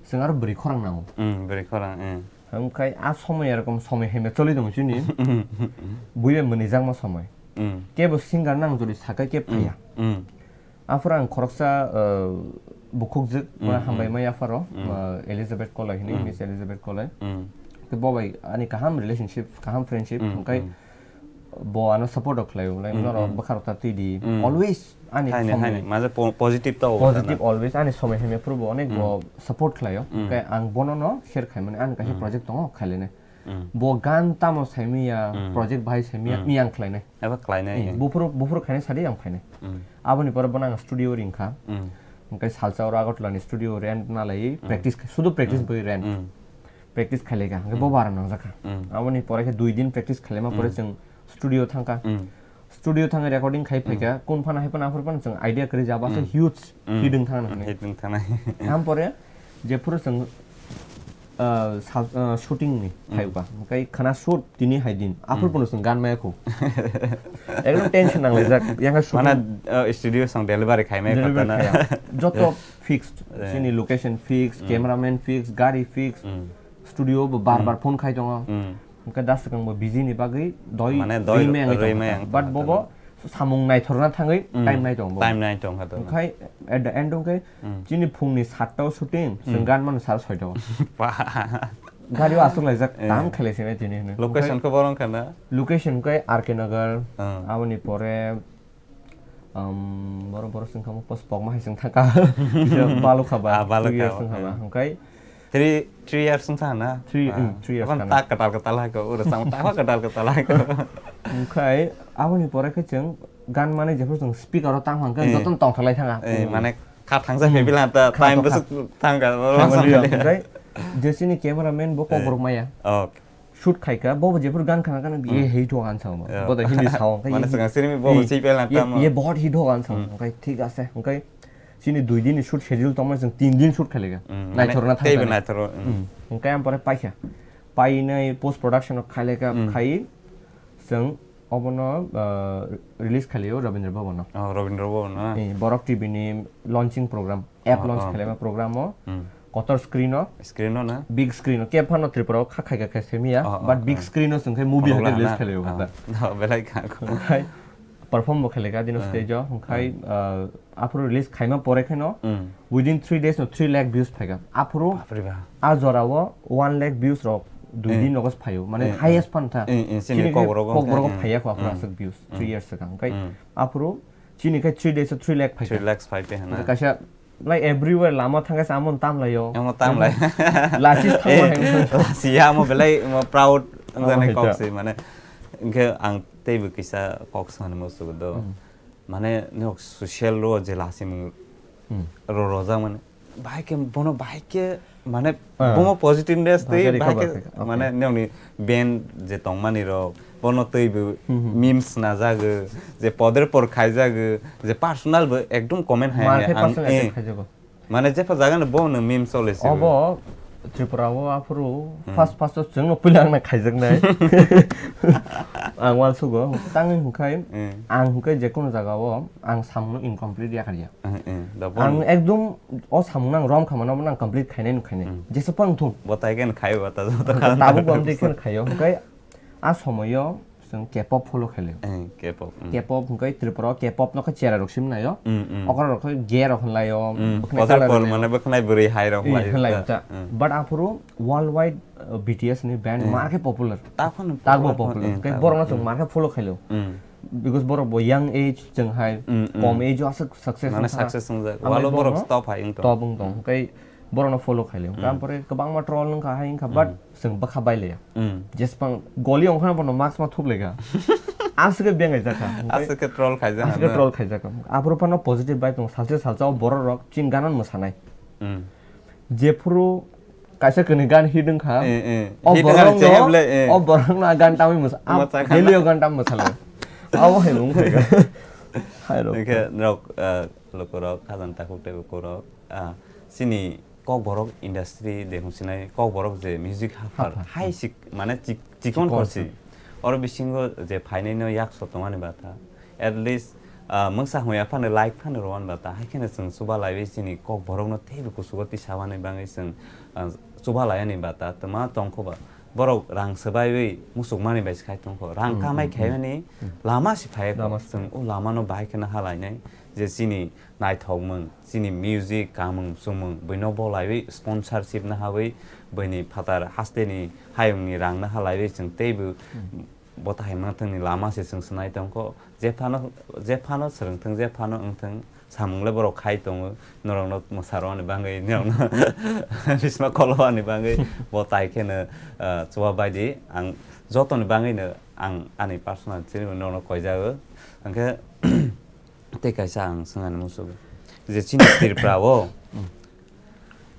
chwng aro bwrwi khorang nango. Mm, bwrwi khorang, eh. Hwnkhe a somoi erokom somoi hemya choli tongo chini. Buibai mwnwi jakma somoi. Mm. Kebo singer nang jodi sakai kebo Mm. phaiya. Mm. Aphuru ang khoroksa, uh, bukhukjwk, Mm, hambai mm. mai apharo, Mm. uh, Elizabeth Koloi hinwi, Mm. Miss Elizabeth Koloi. Mm. Khe bo bai ani kaham relationship, kaham friendship, Mm, hwnkhe mm. bo ano support rok khlaio, like, Mm, norok mm. bwkha rok ta twi di. Mm. Always ani Haini, somoi haini. Maje po-, positive ta o positive sana. Always ani somoi hemya phuru bo onek bo Mm. support khlaio. Mm. Hwnkhe ang bono no share khai mani, ani kaisa Mm. project tongo, khailene. Mm. Bo gan tamo saimanya, Mm. project bahai saimanya, Mm. miyang khlainai. Eba khlainai, Eh, eh. buphuru, buphuru khainai sadi ang phainai. Mm. Aboni pore bono ang studio ringkha. Mm. Hwnkhe salsa oro Agartala ni studio rent nalai Mm. practice khai, sudu practice Mm. bai rent. Mm. Practice khailaikha, hwnkhe Mm. bo bara nangjakha. Mm. Aboni pore khe dui din practice khailaima pore Mm. chwng studio thangkha. Mm. Studio thangwi recording khai Mm. phaikha, kun phano hai phano aphuru phano chwng idea kwrwi jaba se Mm. huge Mm. hit wng thangna Mm, hinwi. Hit wng thangna. Ampore jephuru chwng, uh, sal-, uh, shooting ni Mm. phaiba, hwnkhe khana shoot tini hai din, aphuru Mm. phano chwng gan maya khu. Ekdom tension nanglaijak, yang khe shooting Mana, uh, studio song delivery khai mai delivery phatana. Khaiya. Joto fixed, Eh. chini location fixed, Mm. cameraman fixed, gari fixed, Mm. studio bo bar Mm. bar phone khai tongo. Mm. Hwnkhe da swkang bo busy ni bagwi doi Mane doi rwi maya wngwi rwi tongkha. Maya wngwi But tongkha bobo tongkha. Samung naithorna thangwi Mm. time nai tongo bo. Time nai tongkha to. Hwnkhe at the end hwnkhe Mm. chini phungni satta o shooting, chwng Mm. gan mano sal soita o. Ba. Gari o aswk laijak, Eh. Tam khailai sinai tini hwnwi. Location Hwnkhe khe borong khana? Location hwnkhe R K Nagar, Ah. aboni pore Um, boro, boro sing kha mo, pos pokma hai sing thangkha. Bisa balu kha ba, Ah, balu two years kha, sing kha ba. eh. Hwnkhe Three, three years wng kha na? Three, Ah, mm, three years abang khana. Tak kwtal kwtal hai ko, ura sang tak kwtal kwtal hai ko. Hwnkhe aboni pore khe chwng gan mani jephru chwng speaker o tang hwnkhe Eh. Jotono tongthalai thanga. Eh, mane kha thangsa Hmm. phebil ta Kha time to bwswk kha. Thangkha, Thangsa bwswk phebil. Hwnkhe jesini cameraman bo Eh. kokborok maya. Ok. Shoot khaikha, bobo jephru gan khana khana, Hmm. "Ye hit hoga," ang sao. Yeah. Bodo Hindi sao, hwnkhe Mane ye swkang hit, sirimi bobo ye, sipel na ye, tamo. "Ye bahut hit hoga," ang sao. Hmm. Hwnkhe thik ase, hwnkhe chini dui din ni shoot schedule tongmani chwng tin din shoot khailaikha. Hmm. Mane Naithorna teibo thangkha. Naithoro, hmm. Hmm. Hwnkhe ang pore paikha. Painai post production rok khailaikha, Hmm. khai chwng obono, uh, release khailio Rabindra Bhavan o. Oh, Rabindra Bhavan o, na? Eh, Borok T V ni launching program. App Oh, launch oh. Khlaima program o Hmm. kotor screen o, Screen o na? Big screen o, khe phano Tripura o kha khaika khe semiya, Oh, oh, but big oh. Screen o chwng khe movie Phunuk hake release lana? Khlaio Oh. kha. No, belai kha. Hai. perform bo khaileka dino stage o, hwnkhe, ah, aphuru release khaima pore kheno, within three days no three lakh views phaika. Aphuru Bapre ba. A jora o one lakh views rok dui din nogo phaio, mane highest phan tha. Chini Kokborok phaiya kho aphuru aswk views three years swkang. Hwnkhe aphuru chini khe three days o three lakh phaika. Three lakhs phai pe hana. Kaisa Like everywhere lama thangkhe se amo tam laio. Amo tam lai. Lachi thangma hai. Lachi ya amo belai mo proud wngjaknai kok se mane. Hwnkhe ang teibo kisa kok sanani muchungo do. Mane nok social ro je lachi mung ro rojak mane. Bahai khe bono bahai khe mane bomo positiveness tei bahai khe mane nokni band je tongmani rok bono teibo memes najago je podre por khaijago je personal bo ekdom comment hai. Mar hai khe ang personal attack khaijago. Mane jepha jaga no bo nwng meme chole se. Obo Tripura o aphuru first first o chwngno puila ang na khaijaknai. Ang uansugo tangwi hwnkhai ang hwnkhai jekunu jaga o ang samungno incomplete yakarya. Ang ekdom o samungno ang rom khamano ang complete khainai nuk khainai. Jesa pang thung. Bo tai khe khai ba ta joto kha. Tabuk bo amtwi khe khaio hwnkhai a somoyo Chwng K-pop follow khailio. Eh, K-pop, mm. K-pop hwnkhe Tripura o K-pop no khe chera rok sim naio. Mm, mm. Okra rok khe gay rok hwnlaio. Mm. Bwkhwnai Poder colour por hwnlaio. Mane bwkhwnai bwrwi hai rok Eh, hwnlaio. Hwnlaio ta. Mm. But aphuru worldwide, uh, B T S ni band Mm. mar khe popular. Ta phano Takbo popular, popular. Mm, Khe takbo. Borok no chwng Mm. mar khe follow khailio. Mm. Because borok bo young age chwng hai Mm, mm. kom age o aswk success Mane wngkha. Success wngjak. Amai Walo borok borok no top hai wngtong. Top wngtong. Mm. Hwnkhe borok no follow khailio. Mm. Tampore kwbangma troll wngkha hai wngkha but Mm. Chwng bwkha bailaya. Mm. Jespang goli ongkhorna bono mask ma thup leka. Aswk khe bengai jakha. Aswk khe troll khaijak Aswk khe ano. Troll khaijak. Aphuru phano positive bai tongo. Salsa salsa o borok rok chini gana mwsanai. Mm. Jephuru kaisa kwnwi gan hit wngkha. Eh, eh. O hit wngkha borok ni no, chehep le, eh. O borok no gan tamwi mwsa-, Mwsa khana. Daily o gan tam mwsalo. Abo hai wngkha. Hai rok. Hwnkhe norok, eh, lukurok, khajang takhuk tei bukurok, ah, chini Kokborok industry de hwnsinai Kokborok je music haphar Haphar. Hai sik mane chik-, chikon Chikon khorsi. Oro bisingo je phainai no yakso tongmani bata. At least, ah, mungsa hwnya phano like phano rwani bata. Hai kheno chwng chuba laiwi chini Kokborok no teibo kusugo tisabani bangwi chwng, ah, chuba laiyani bata. Tma tongkho ba borok rang swbaiwi musukmani bai se khai tongkho. Rang Hmm, kamai hmm, khaimani hmm. Lama si phai Lama si chwng o lama no bahai kheno halainai je chini naithokmung, chini music, kamung, chumung, buino bolaiwi sponsorship nahawi, buini phatar hasteni hayungni rang nahalaiwi chwng teibo Hmm. bo tahai mangthangni lama se chwng swnai tongkho. Jephano, jephano swrwngthwng, jephano wngthwng, samung le borok khai tongo, norokno mwsarwani bagwi, norokno bisma kolowani bagwi, bo tai kheno, ah, chuba baidi ang jotoni bagwino ang ani personal chini norokno koijago. Hwnkhe Tei kaisa ang swngnani muchungo je chini Tripura o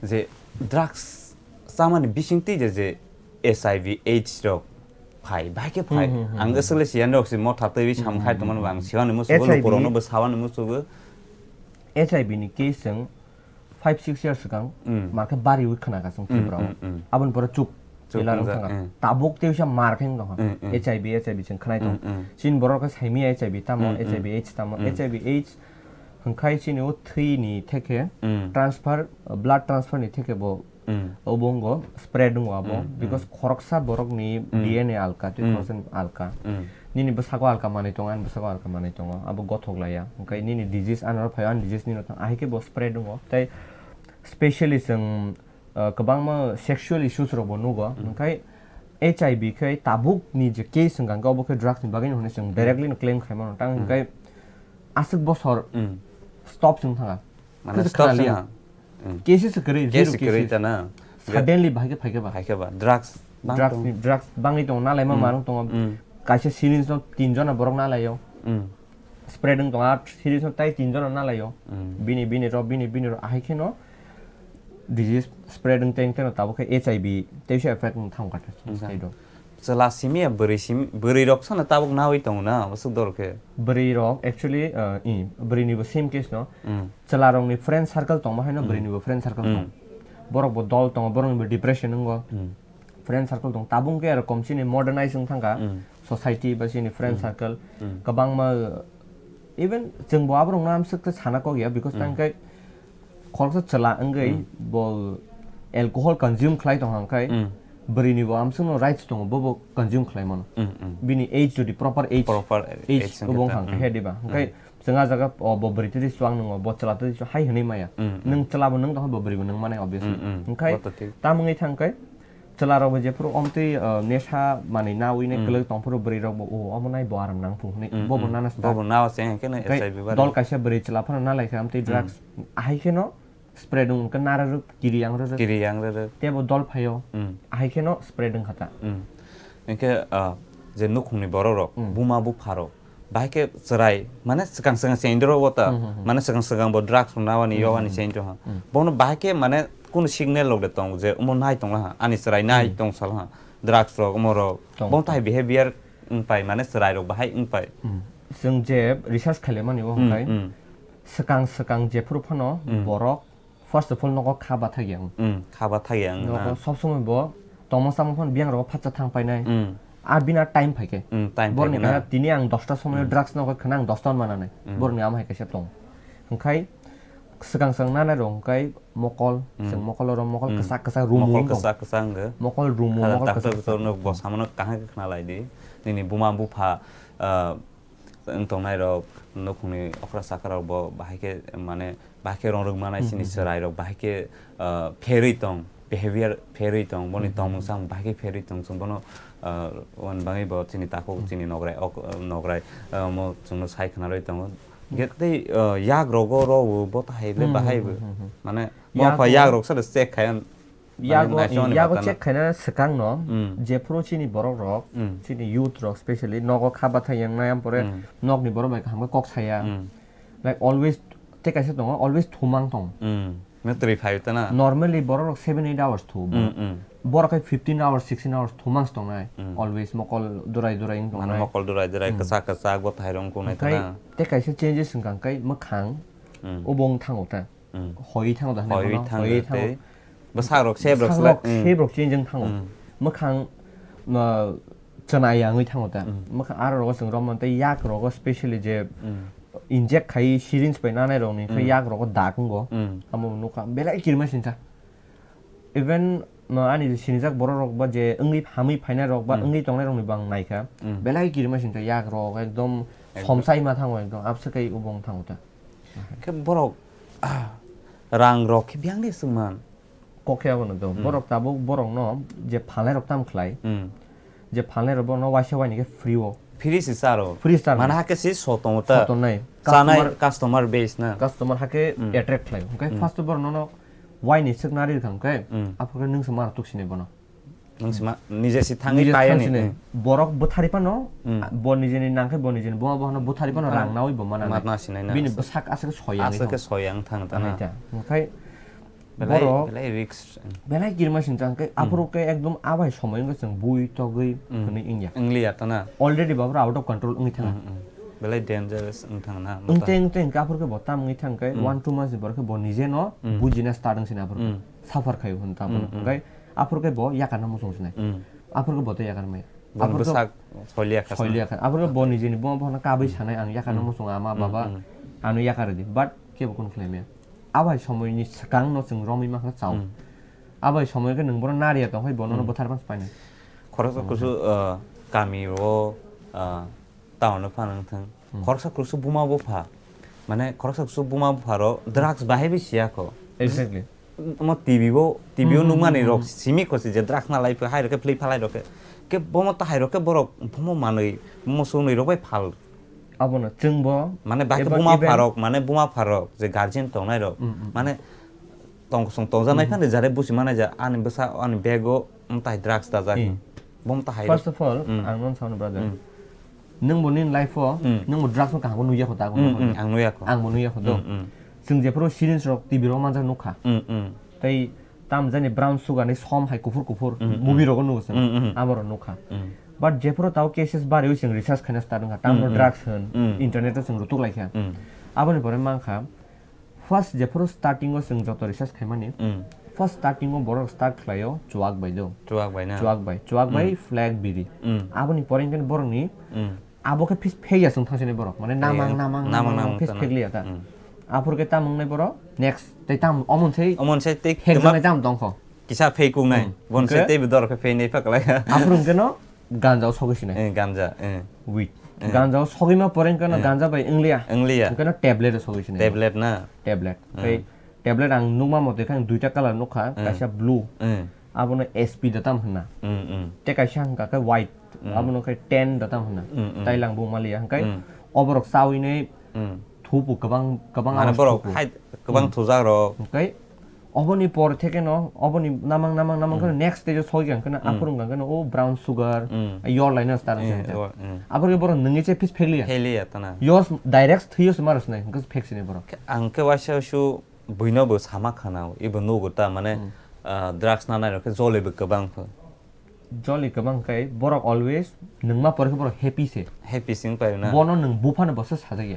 je drugs chamani bisingtwi je, je H I V AIDS rok phai, bahai khe phai. Hmm, hmm, hmm, Ang hmm. Aswk le siyan rok si motha twi sam khai tongmani bo ang siwani muchungo, H I V lukurokno bo sawani muchungo. H I V ni case chwng five six years swkang Mm. Mar khe bari wi khna ka chwng Mm, Tripura o. Mm, mm. Aboni pore chup. Chup Ila wng wng thang kha. Mm. Tabuk tei wisa mar khe wng tong kha. Mm, mm. H I V, H I V chwng khnai tong. Mm, mm. Chini borok khe saimia H I V tamo, Mm, mm. H I V AIDS tamo. Mm. H I V AIDS hwnkhe chini o thwi ni theke Mm. transfer, blood transfer ni theke bo Mm. obo wngo spread wngo abo. Mm, mm. Because khoroksa borok ni Mm. D N A alka, tei Mm. khoroksa ni alka. Mm. Nini bwsako alka manwi tongo, ani bwsako alka manwi tongo. Abo gothok laiya. Hwnkhe nini disease anoro phaio, ani disease nino thang. Ahai khe bo spread wngo. Tei specially chwng, uh, kwbangma sexual issues rok bo nugo. Mm. Hwnkhe H I V khe tabuk ni je case wngkha, hwnkhe obo khe drugs ni bagwi hwnwi chwng Mm. directly no claim khai mano. Tang Mm. hwnkhe aswk bosor Mm. stop chwng thanga. Mane Khe se stop khna liya. Chwng. Mm. Cases se kwrwi, Case zero se kwrwi cases. Ta na. Suddenly bahai khe phai khe ba. Phai khe ba. Drugs bang Drugs tong. Ni, drugs bangwi tongo, nalaima Mm. manung tongo. Mm. Kaisa syringe no tin jona borok nalaio. Mm. Spread wng tongo, a syringe no tai tin jona nalaio. Mm. Bini, bini ro, bini, bini ro, ahai kheno disease spread wng teng teno tabuk khe H I V tei se effect wng thang kha Mm. state o. Chwla simi ya bwrwi simi, bwrwi rok sano tabuk nawi tongo na, bwswk dor khe. Bwrwi rok actually, uh, i, bwrwi ni bo same case no. Mm. Chwla rok ni friend circle tongma haino Mm. bwrwi ni bo friend circle Mm. tong. Borok bo dol tongo, borok ni bo depression wngo. Mm. Friend circle tong. Tabuk khe aro kom chini modernize wng thangkha. Mm. Society ba chini friend Mm. circle. Mm. Kwbangma, even chwng bo aborok no amswk khe sana kok ya, because Mm. tang khe khoroksa chwla wngwi Mm. bo alcohol consume khlai tong hang khai. Mm. Bwrwi ni bo amswk no rights tongo, bo bo consume khlai mano. Mm, mm. Bini age jodi proper age, Proper age age wngkhe obo ta, wngkha mm. Khe diba. Mm. Hwnkhe chwng a jaga o bo bwrwi twi swang nwngo, bo chwla twi hai hwnwi maya. Mm, mm. Nwng chwla bo nwng tongkha, bo bwrwi bo nwng manai, obviously. Mm, mm. Hwnkhe Bo to thik. Tamo wngwi thangkhe chwla rok bo jephuru omtwi, uh, nesha manwi nawi nai Mm. kwlwk tongphuru bwrwi rok bo, "O, omo nai bo aram nang phung," hwnwi Mm, bo bo mm. nana start. Bo bo nao se hwnkhe no Hwnkhe H I V bari. Dol kaisa bwrwi chwla phano nalai kha, amtwi Mm. drugs. Ahai kheno spread wng khe nara rwk, kiri yang rwk. Kiri yang rwk. Tei bo dol phaio. Mm. Ahai kheno spread wng kha ta. Mm. Hwnkhe, ah, je nukhungni borok rok, Mm. buma bupha rok, bahai khe chwrai, mane swkang swkang se indoro bo ta, Mm, mm, mm. mane swkang swkang bo drugs rok nawani Mm, yowani mm, se indoro ha. Mm. Bono bahai khe mane kunu signal rok de tong je omo nai tong laha, ani chwrai nai Mm. tong sal ha, drugs rok omo rok. Tong. Bono tai behavior wng pai, mane chwrai rok bahai wng pai. Mm. Chwng je research khaile mani bo Mm, hwnkhai, mm. swkang swkang jephuru phano Mm. borok first of all nogo kha bathai yang. Mm, kha bathai yang Nogo na. Sob somoi bo tongma samung phano biyang rogo phatsa thang painai. Mm. A bina time phaikhe. Mm, time Borni phaikhe na. Khe tini ang dosta somoi Mm. drugs nogo khna ang dosta mananai. Mm. Borni ama hai kaisa tong. Hwnkhe swkang swkang nanai rok hwnkhe mokol, Mm. chwng mokol oro mokol Mm. kwchak kwchak rumu Mokol wng tong. Kwchak kwchak wngkhe. Mokol rumu, Kha-, mokol doctor kwchak kwchak doctor no wng tong. Bo samano kaham khe khna lai di. Nini buma bupha, ah, wng tongnai rok, nukhungni okra sakra rok bo bahai khe mane bahai khe rong rwk manai chini Mhm. chwrai rok bahai khe, ah, pherwi tong, behavior pherwi tong, boni Mhm. tongmung samung bahai khe pherwi tong, chwng bono, ah, wan bangwi bo chini takhuk Mhm. chini nograi ok, ah, nograi, ah, mo chwngno sai khna rwi tongo. Mhm. Hwnkhe tei, ah, yak rogo rw bo tahai le Mhm, bahai mhm, bo. mhm. Mane Yak bo pha rw- yak rok sa check khai. Yago, Mane naisingmani yago bata na. Check khaina swkang no, Mm. Jephuru chini borok rok, Mm. Chini youth rok specially, nogo kha bathai yang nai, ampore Mm. Nokni borok bai kaham khe kok saya. Mm. Like always, tei kaisa tongo, always thumang tong. Mm. Matri phai ta na. Normally borok rok seven eight hours thu. Mm, mm. Borok khe fifteen hours, sixteen hours thumang tong nai. Mm. Always mokol durai durai wng tong Mane nai. Mokol durai durai, Mm. Kwchak kwchak bo thairong kunai ta Okai na. Tei kaisa changes wng kang kai mwkhang, Mm. Obo wng thango ta. Mm. Hoi thango da hwnwi Hoi bono, thango hoi thango. Tei bwsarok sebrok Bwsarok sle-, mm. Sebrok chengjeng thango. Mm. Mwkhang, ma, chwna yangwi thango ta. Mm. Mwkhang aro rogo chwng romon tei yak rogo specially je Mm. Inject khai syringe bai nanai rokni khe Mm. Yak rogo dak wngo. Mm. Amo nukha belai kirima sinsa. Even, ma, ani je sinijak borok rok ba je wngwi hamwi phainai rok ba Mm. Wngwi tongnai rokni bo ang naikha. Mm. Belai kirima sinsa yak rok ekdom Ekdom. Somsai ma thango ekdom abse kai ubong thango ta. Khe borok, ah, rang rok khe biyang de swngman. Kok khe abono do. Hmm. Borok tabuk borokno je phalnai rok tam khlai. Hmm. Je phalnai rok bono waisa waini khe free o. Free se charo. Free se charo. Mana hake se so tongo ta. So tongnai. Chanai customer, customer base na. Customer hake Hmm. Attract khlai. Hwnkhe Hmm. First borok nono waini swk nari rwkha hwnkhe Hmm. Aphuru khe nwng se mano tuk sinai bono. Nung sima, nije si thangwi Nije kaya thang ni. Sini. Hmm. Borok bwthari phano, Hmm. Bo nijeni nangkhe bo nijeni buma bohano bwthari phano Hmm. Rang nawi bo mana Mat nai. Na sinai na Bini asa. Bwsak aswk soyang Aswk khe thang. Soyang thang ta na. Ahai ta. Okai Belai, borok belai risk. Belai kirima sing chang khe Hmm. Aphuru khe ekdom abai somoi wngkhe chwng bui togwi Hmm. Hwnwi wngya. Wngli ya ta na. Already baphuru out of control wngwi thang. Hmm, hmm. Belai dangerous wng thang na. Wngte, wngte, wngte aphuru khe bo tam wngwi thang khe Hmm. One two months ni borok khe bo nije no Hmm. Bujina start wng sini aphuru. Hmm. Suffer khaio hwn ta Hmm, aphuru. Hmm. Hwnkhe Aphuru khe bo yakarna muchung sinai. Mm. Aphuru khe bo tei yakar maya. Boni Aphuru khe bwsak soiliya kha soiliya kha. Aphuru khe bo nijeni buma bohano kabui Mm. Sanai, "Ang yakarna Mm. Muchung ama Mm, baba, mm. Ano yakar di." But kebo kunu khlai maya. Abai somoi ni swkang no chwng romwi mankha chao. Mm. Abai somoi khe nwng bono nariya tong hai bono Mm. Bwthar phano painai. Khoroksa Omo kusu, khe. Uh, kami o, uh, Town no phano wng thang. Hmm. Khoroksa khoroksa buma bupha. Mane khoroksa khoroksa buma bupha rok drugs bahai bai siya kho. Exactly. Omo T V bo, T V o Hmm, hmm, nukmani hmm, rok hmm. Simi kho si je drugs na lai phi hai rok khe phlwi phalai rok khe. Khe bomo tahai rok khe borok bomo manwi, bomo sonwi rok bai phal. Abono chwng bo Mane bahai khe eba-, buma even pharok, mane buma pharok je guardian tongnai rok. Hmm, hmm, hmm. Mane tong song tongjaknai Hmm. Phano jare busi manaija ani bwsa ani bag o mwtai drugs dajak. Hmm. Bomo tahai First rok. Of all, Hmm. Ang nono sano brother. Hmm. Nwng bo nini life o, Hmm. Nwng bo drugs no kaham khe nukya kho ta, Hmm, hmm, ang nukya kho. Ang bo nukya kho do. Hmm, hmm. Chwng jephuru syringe rok T V rok manjak nukha. Hmm, hmm. Tei tam jani brown sugar ni som hai kuphur kuphur Hmm, hmm. Movie rogo nugo chwng. Hmm, hmm. Abo rok nukha. Hmm. But jephuru tao cases bari o chwng research khaina start wngkha. Tam Hmm, no hmm. Drugs hwn, Hmm. Internet o chwng rutuk laikha. Hmm. Aboni pore mankha, First jephuru starting o chwng joto research khaimani, Mm. First starting o borok start khlaio chuak bai do. Chuak bai na? Chuak bai. Chuak bai Mm. Flag biri. Mm. Aboni pore hwnkhe borokni Mm. Abo khe phis phek ya chwng thangsinai borok. Mane namang, Eh, namang, namang, namang, namang phis tana. Phek liya ta. Mm. Aphuru khe tam wngnai borok next tei tam omon sei Omon sei tei phek kwma- janai tam tongkho. Kisa phei kungnai. Hmm. Bon se Hwnkhe teibo dor khe phei nai phaklai. Aphuru hwnkhe no ganja o sogwi sinai. Eh, ganja, eh. Weed. Eh. Ganja o sogwi ma pore hwnkhe no Eh. ganja bai wngliya. Wngliya. Hwnkhe no tablet o sogwi sinai. Tablet na? Tablet. Eh. Tei tablet ang nukma mote khe ang duita colour nukha, Eh. kaisa blue. Eh. Abono S P da tam hwnna. Hmm, hmm. Tei kaisa hwnkha khe white. Hmm. Abono khe ten da tam hwnna. Hmm, hmm. Tailang bo maliya hwnkhe Hmm. oborok chawi nai Hmm. thupu kwbang, kwbang Mane awas borok thupu. hai kwbang Hmm. thujak rok. Hwnkhe oboni por theke no, oboni namang, namang, namang Mm. kheno next stage o soi khe no, Mm. aphuru hwnkha khe no, o brown sugar, Mm. yor laino star Mm, se. yor, mm. Aphuru khe borok nungwi se phis phekliya. Phekliya tana. Yor s-, direct thwiyo se maro sinai, hwnkhe se phek sinai borok. Khe ang khe waisa su buino bo sama khana, ibo nugo ta mane, Mm. ah, drugs nanai rok khe jole bo kwbang kho. Joli kwbang khe borok always nungma pore khe borok happy se. Happy sing pai na. Bono nung buphano bo se sajak ya.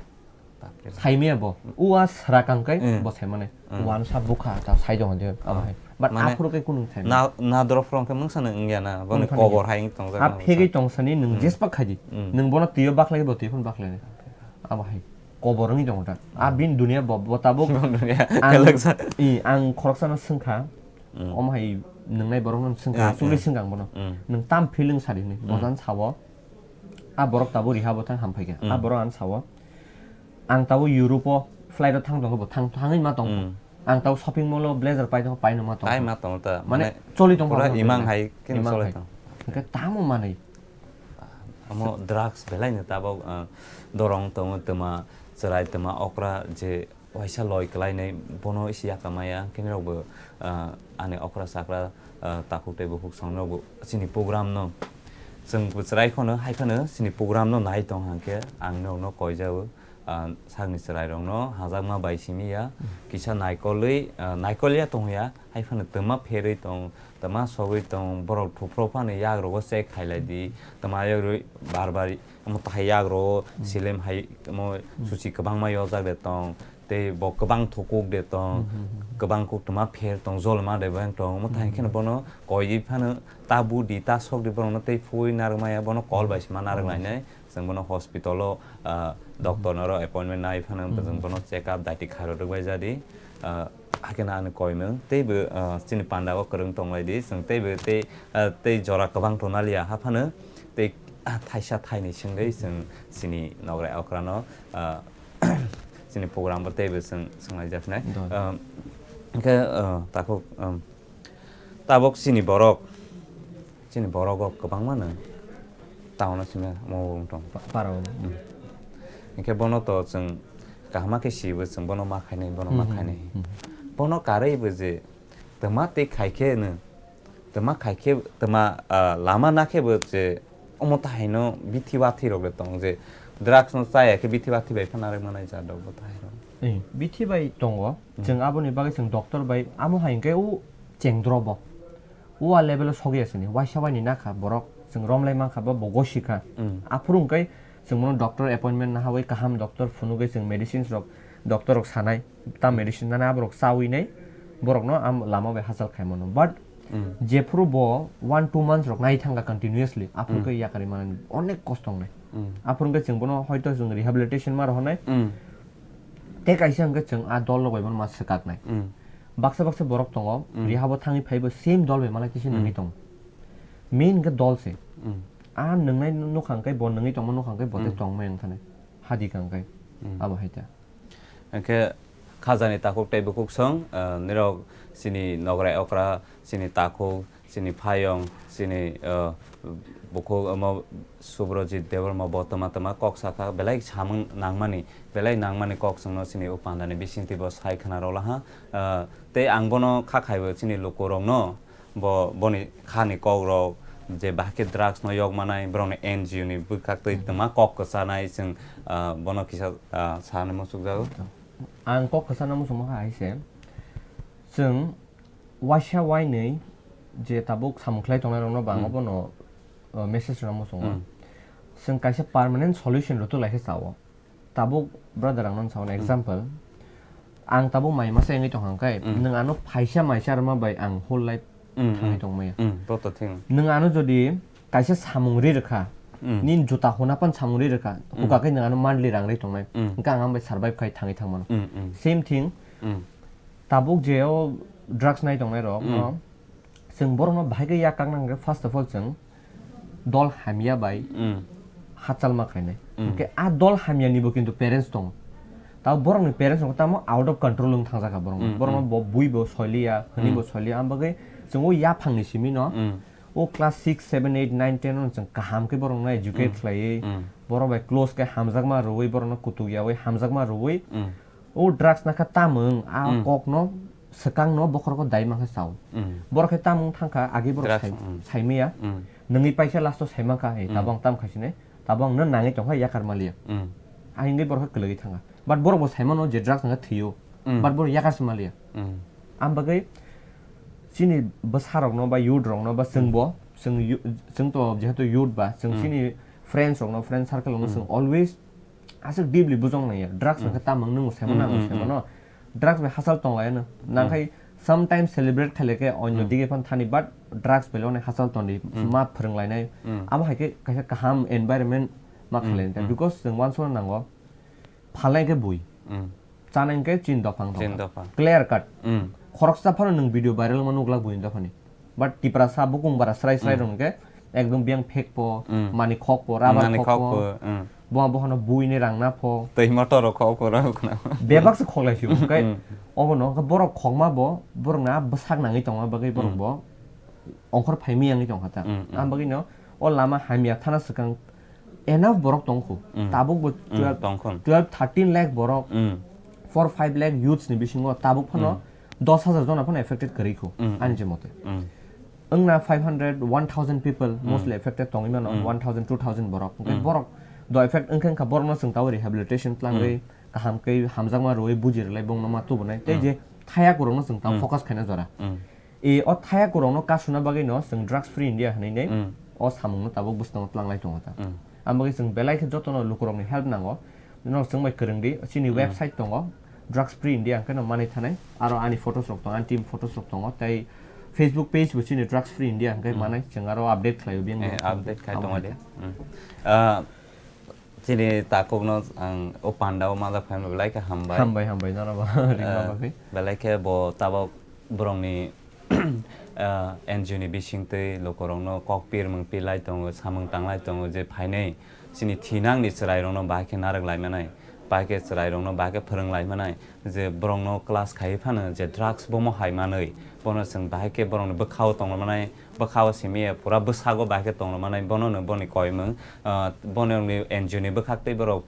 Bapre. Saimaya bo. Ua sra kang kai Mm. bo saimane. Mm. Wansa bukha ta sai jong de abo Oh. hai. But Mane aphuru kai kunung sai. Na, na dorop rong khe mungsa nung wngya na. Boni Mungsa kobor nung. hai wng tongjak A na phegwi bwsa. tongsani nung Mm. jespa khaidi. Mm. Nung bono twiyo baklai bo twi phun baklai. Abo hai. Kobor wngwi tongo ta. A Mm. bin dunia bo, bo tabuk Bini dunia ang, kelak sa. i, ang khoroksa no swngkha. Mm. Omo hai nung nai borok no swngkha. Mm, Asugwi mm. swngkha ang bono. Mm. Nung tam feeling sadi ni. Mm. Bojan sawo. A borok tabuk riha bo thang hamphaikha. A Mm. borok ang sawo. Ang tabuk Europe o flight o thang tongo bo thang, thangwi ma tongo. Mm. Ang tabuk shopping mall o blazer pai tongo, paino ma tongo. Pai ma tongo ta, Mane mane choli tongo pura ang imang tongo. hai khe Imang choli hai. tongo. Hwnkhe tamo manwi. Amo drugs belai no tabuk, ah, dorong tongo twma, chwrai twma, okra je waisa loi kwlainai bono isi yakamaya, hwnkhe nirok bo, ah, ani okra chakra, ah, takhuk tei bukhuk song nirok bo chini program no chwng bo chwrai kheno hai phano chini program no nai tong hwnkhe ang nirok no koijao. Ah, sakni chwrairokno hajakma bai simi ya, kisa naikolwi, ah, naikolya tongya, hai phano twma pherwi tong, twma sogwi tong, borok thuphro phano yagrogo check khailai di, twma yagrwi bar bar omo tahai yagrogo silem hai omo suchi kwbangma yojak de tong, tei bo kwbang thukuk de tong, kwbang kuk twma pher tong, jolma de beng tong, omo thai kheno bono koiwi phano ta budi ta sokdi borokno tei phui narwkmaya, bono call bai sima narwk lainai. Chwng bono hospital o, ah, doctor noro appointment nai phano, chwng bono check up daiti khairok rwk bai jadi. Ah, hakhe no ani koimwng teibo, ah, chini panda o kwrwng tong lai di, chwng teibo tei, ah, tei jora kwbang tong naliya haphano tei, ah, thaisa thaini swngwi chwng chini nograi okra no, ah, chini program bo teibo chwng swng lai jak nai. Doi. Ah, hwnkhe, ah, takhuk, ah, Tabuk chini borok, chini borok o kwbangma no town o simi omo wng tong. Pa-, para o. Hmm. Hwnkhe bono to chwng kaham khe sibo chwng bono ma khainai, bono ma Hmm, hmm, khainai. hmm. Bono karwi bo je twma tei khai khe no, twma khai khe, twma, ah, lama na khe bo je omo tahai no bithi bathi rok le tong je drugs no chaya khe bithi bathi bai phano narwk manai ja dok bo tahai rok. Eh, bithi bai tongo. Hmm. Chwng aboni bagwi chwng doctor bai amo hai hwnkhe o chengdro bo. O a level o sogwi ya sini. Waisa waini nakha borok. Chwng romlai mankha bo, bo gosi kha. Hmm. Aphuru hwnkhe chwng bono doctor appointment nahawi kaham doctor phunugwi chwng medicines rok, doctor rok sanai. Ta Hmm. medicine nana aborok chawi nai. Borokno am lama bai hachal khai mano. But Hmm. jephuru bo one two months rok nai thangkha continuously. Aphuru Hmm. khe yakarwi manani onek kosto wngnai. Hmm. Aphuru hwnkhe chwng bono hoito chwng rehabilitation ma rohornai. Hmm. Tei kaisa hwnkhe chwng a dol rok bai bono ma swkaknai. Mm. Baksa baksa borok tongo, Mm. rehab o thangwi phaibo same dol bai malai kisa Mm. nungwi tongo. Main hwnkhe dol se. Mm. A nungnai nukha hwnkhe bo nungwi tongma nukha hwnkhe bo tei Mm. tongmai wngkha nai. Hadi ka hwnkhe Mm. abo hai ta. Hwnkhe khajani takhuk tei bukhuk song, ah, nirok chini nograi okra, chini takhuk, chini phayong, chini, uh, bukhuk omo Subrojit Debbarma bo tama tama kok sakha, belai samung nangmani, belai nangmani kok chwngno chini o pandani bisingtwi bo sai khna rwlaha. Uh, tei ang bono kha khaibo chini lukurokno, bo, boni khani kokrok je bahai khe drugs no yok manai, borokni N G O ni bwkhaktwi Hmm. twma kok kwchanai chwng, uh, bono kisa, uh, sana muchukjago. Ang kok kwchana muchungma kha hai se, chwng waisa wainwi je tabuk samung khlai tongnai rokno bo ang Hmm. obono, uh, message rwna muchungo. Hmm. Chwng kaisa permanent solution rwtwk lai khe chao. Tabuk brother ang nono sao Hmm. example, ang tabuk mai masa wngwi tongkha hwnkhe, Hmm. nwng ano phaisa maisa rwma bai ang whole life Hmm, thangwi hmm. tongmaya. Hmm, bo to thing. Nwng ano jodi kaisa samung ri rwkha, Hmm. nini juta huna pan samung ri rwkha, Hmm. huka khe nwng ano monthly rang ri tongnai, Hmm. hwnkhe ang ang bai survive khai thangwi thangmano. Hmm, hmm. Same thing, Hmm. tabuk je o drugs nai tongnai rok, Hmm. no, Chwng borokno bahai khe yak kakna hwnkhe, first of all, chwng dol hamya bai Mm. hachal ma khainai. Mm. Hwnkhe a dol hamya nibo kintu parents tongo. Tabo borokni parents rok tamo out of control wng thangjakha borokno. Mm, Borokno mm. bo bui bo soiliya, hwnwi bo Mm. soiliya. Am bagwi chwng o yaphangni simi no, Mm. o class six, seven, eight, nine, ten no chwng kaham khe borokno educate Mm. khlaiwi, Mm. borok bai close khe hamjakma rwui, borokno kutuk yaui hamjakma rwui, Mm. o drugs nakha tamung, a Mm. kokno swkangno bokhorok dai mankha sao. Mm. Borok khe tamung thangkha, agi borok Drugs, sai-, mm. saimaya. Mm. Nungwi paisa last o saimankha, "Hey, Mm. tabuk ang tam khaisinai, tabuk ang no nangwi tongkha, yakar maliya." Mm. A hingwi borok khe kwlwgwi thangkha. But borok bo saimano je drugs nangkha thwiyo. Mm. But borok yakar se maliya. Mm. Am bagwi chini bwsarokno ba youth rokno ba chwngbo, chwng yu-, chwng to jehetu youth ba, chwng Mm. chini friends rokno, friend circle rokno Mm. chwng always aswk deeply bujong nangya. Drugs Mm. nangkha tamung nung saimano, Mm, ang mm, saimano. mm. Drugs bai hachal tonglaino. Nang Mm. khai sometimes celebrate khailai khe onyo Mm. dige phan thani, but drugs bai lone hachal tongdi, Mm. ma phwrwnglainai. Mm. Amo hai khe kaisa kaham environment ma Mm, khailai kha. mm. Because chwng uansukna nango, phalnai khe bui. Mm. Chanai khe chin dophang Chin dophang. dophang. Clear cut. Mm. Khoroksa phano nwng video viral ma nuglak buini dophani. But Tiprasa bukung bara srai srai Mm. rok hwnkhe ekdom biyang phek po, Mm. mani khok po, rubber Mani khok khok po. po, mm. Bo bohano buini rang na pho. Tei motor rok khok po rok na. Bebak se khok lai sio, kai. Mm. Obo no, borok khokma bo, borok na bwsak nangwi tongma bagwi borok Mm. bo ongkhor phaimi yangwi tongkha ta. Mm, mm. Am bagwi no, o lama hamya thana swkang enough borok tongkhu. Mm. Tabuk bo Mm, twelve, tongkhu. twelve, thirteen lakh borok, Mm. four, five lakh youths ni bisingo tabuk phano Mm. dos hajar jona phano affected kwrwi khu, Mm, ani mm. je mote. Mm. Wngna five hundred, one thousand people Mm. mostly affected tongwi mano, Mm. one thousand, two thousand borok. Hwnkhe Mm. borok do affect wngkha, wngkha borokno chwng tabo rehabilitation tlangwi, Mm. kaham khe hamjakma rwui buji rwlai bongno ma tubunai. Tei Mm. je thaya kurokno chwng tabo Mm. focus khaina jora. Mm. E, o thaya kurokno kasuna bagwi no chwng Drugs Free India hwnwi nei Mm. o samungno tabuk bwskango tlanglai tongo ta. Mm. Am bagwi chwng belai khe jotono lukurokni help nango. Norok chwng bai kwrwng di, chini Mm. website tongo, Drugs Free India hwnkhe no manwi thanai. Aro ani photos rok tongo, ani team photos rok tongo, tei Facebook page bo chini Drugs Free India hwnkhe Mm. manai, chwng aro update khlaio biyang Eh, biyang update khai abo tongo hai de. khe. Mm. Ah, Chini takukno ang o pandao manjak phaima belai khe hambai. Hambai, hambai, nono bo ringma Eh, bagwi. Belai khe bo tabok borokni, eh, N G O ni bisingtwi lukurokno kok pirmung pilai tongo, samung tanglai tongo je phainai chini thinangni chwrairokno bahai khe narwk lai manai, bahai khe chwrairokno bahai khe phwrwng lai manai. Je borokno class khaiwi phano je drugs bomo hai manwi, bono chwng bahai khe borokni bwkhao tongna manai, bwkhao simi ya pura bwsago bahai khe tongna manai, bono no boni koimung, ah, bono ni N G O ni bwkhak tei borok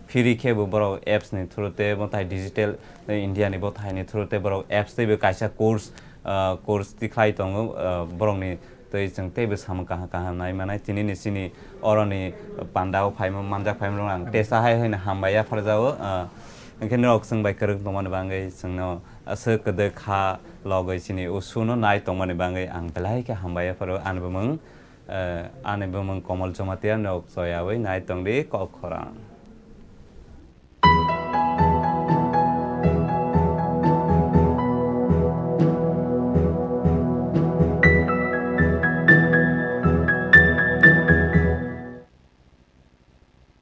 free khe bo borok apps ni through te bo tai digital, eh, India ni bo thai ni through te borok apps tei bo kaisa course, ah, course tikhlai tongo, ah, borok ni Tei chwng teibo samung kaham kaham nai manai. Tini ni chini oroni panda o phaima manjak phaima rok ang tesa hai hoino hambai yapharjao. Ah, hwnkhe norok chwng bai kwrwng tongmani bagwi chwngno aswk kwdwk kha logwi chini usuno nai tongmani bagwi ang belai khe hambai yapharo. Ani bumung, eh, ani bumung Komol Jamatia, norok choyawi nai tongdi kok khorang.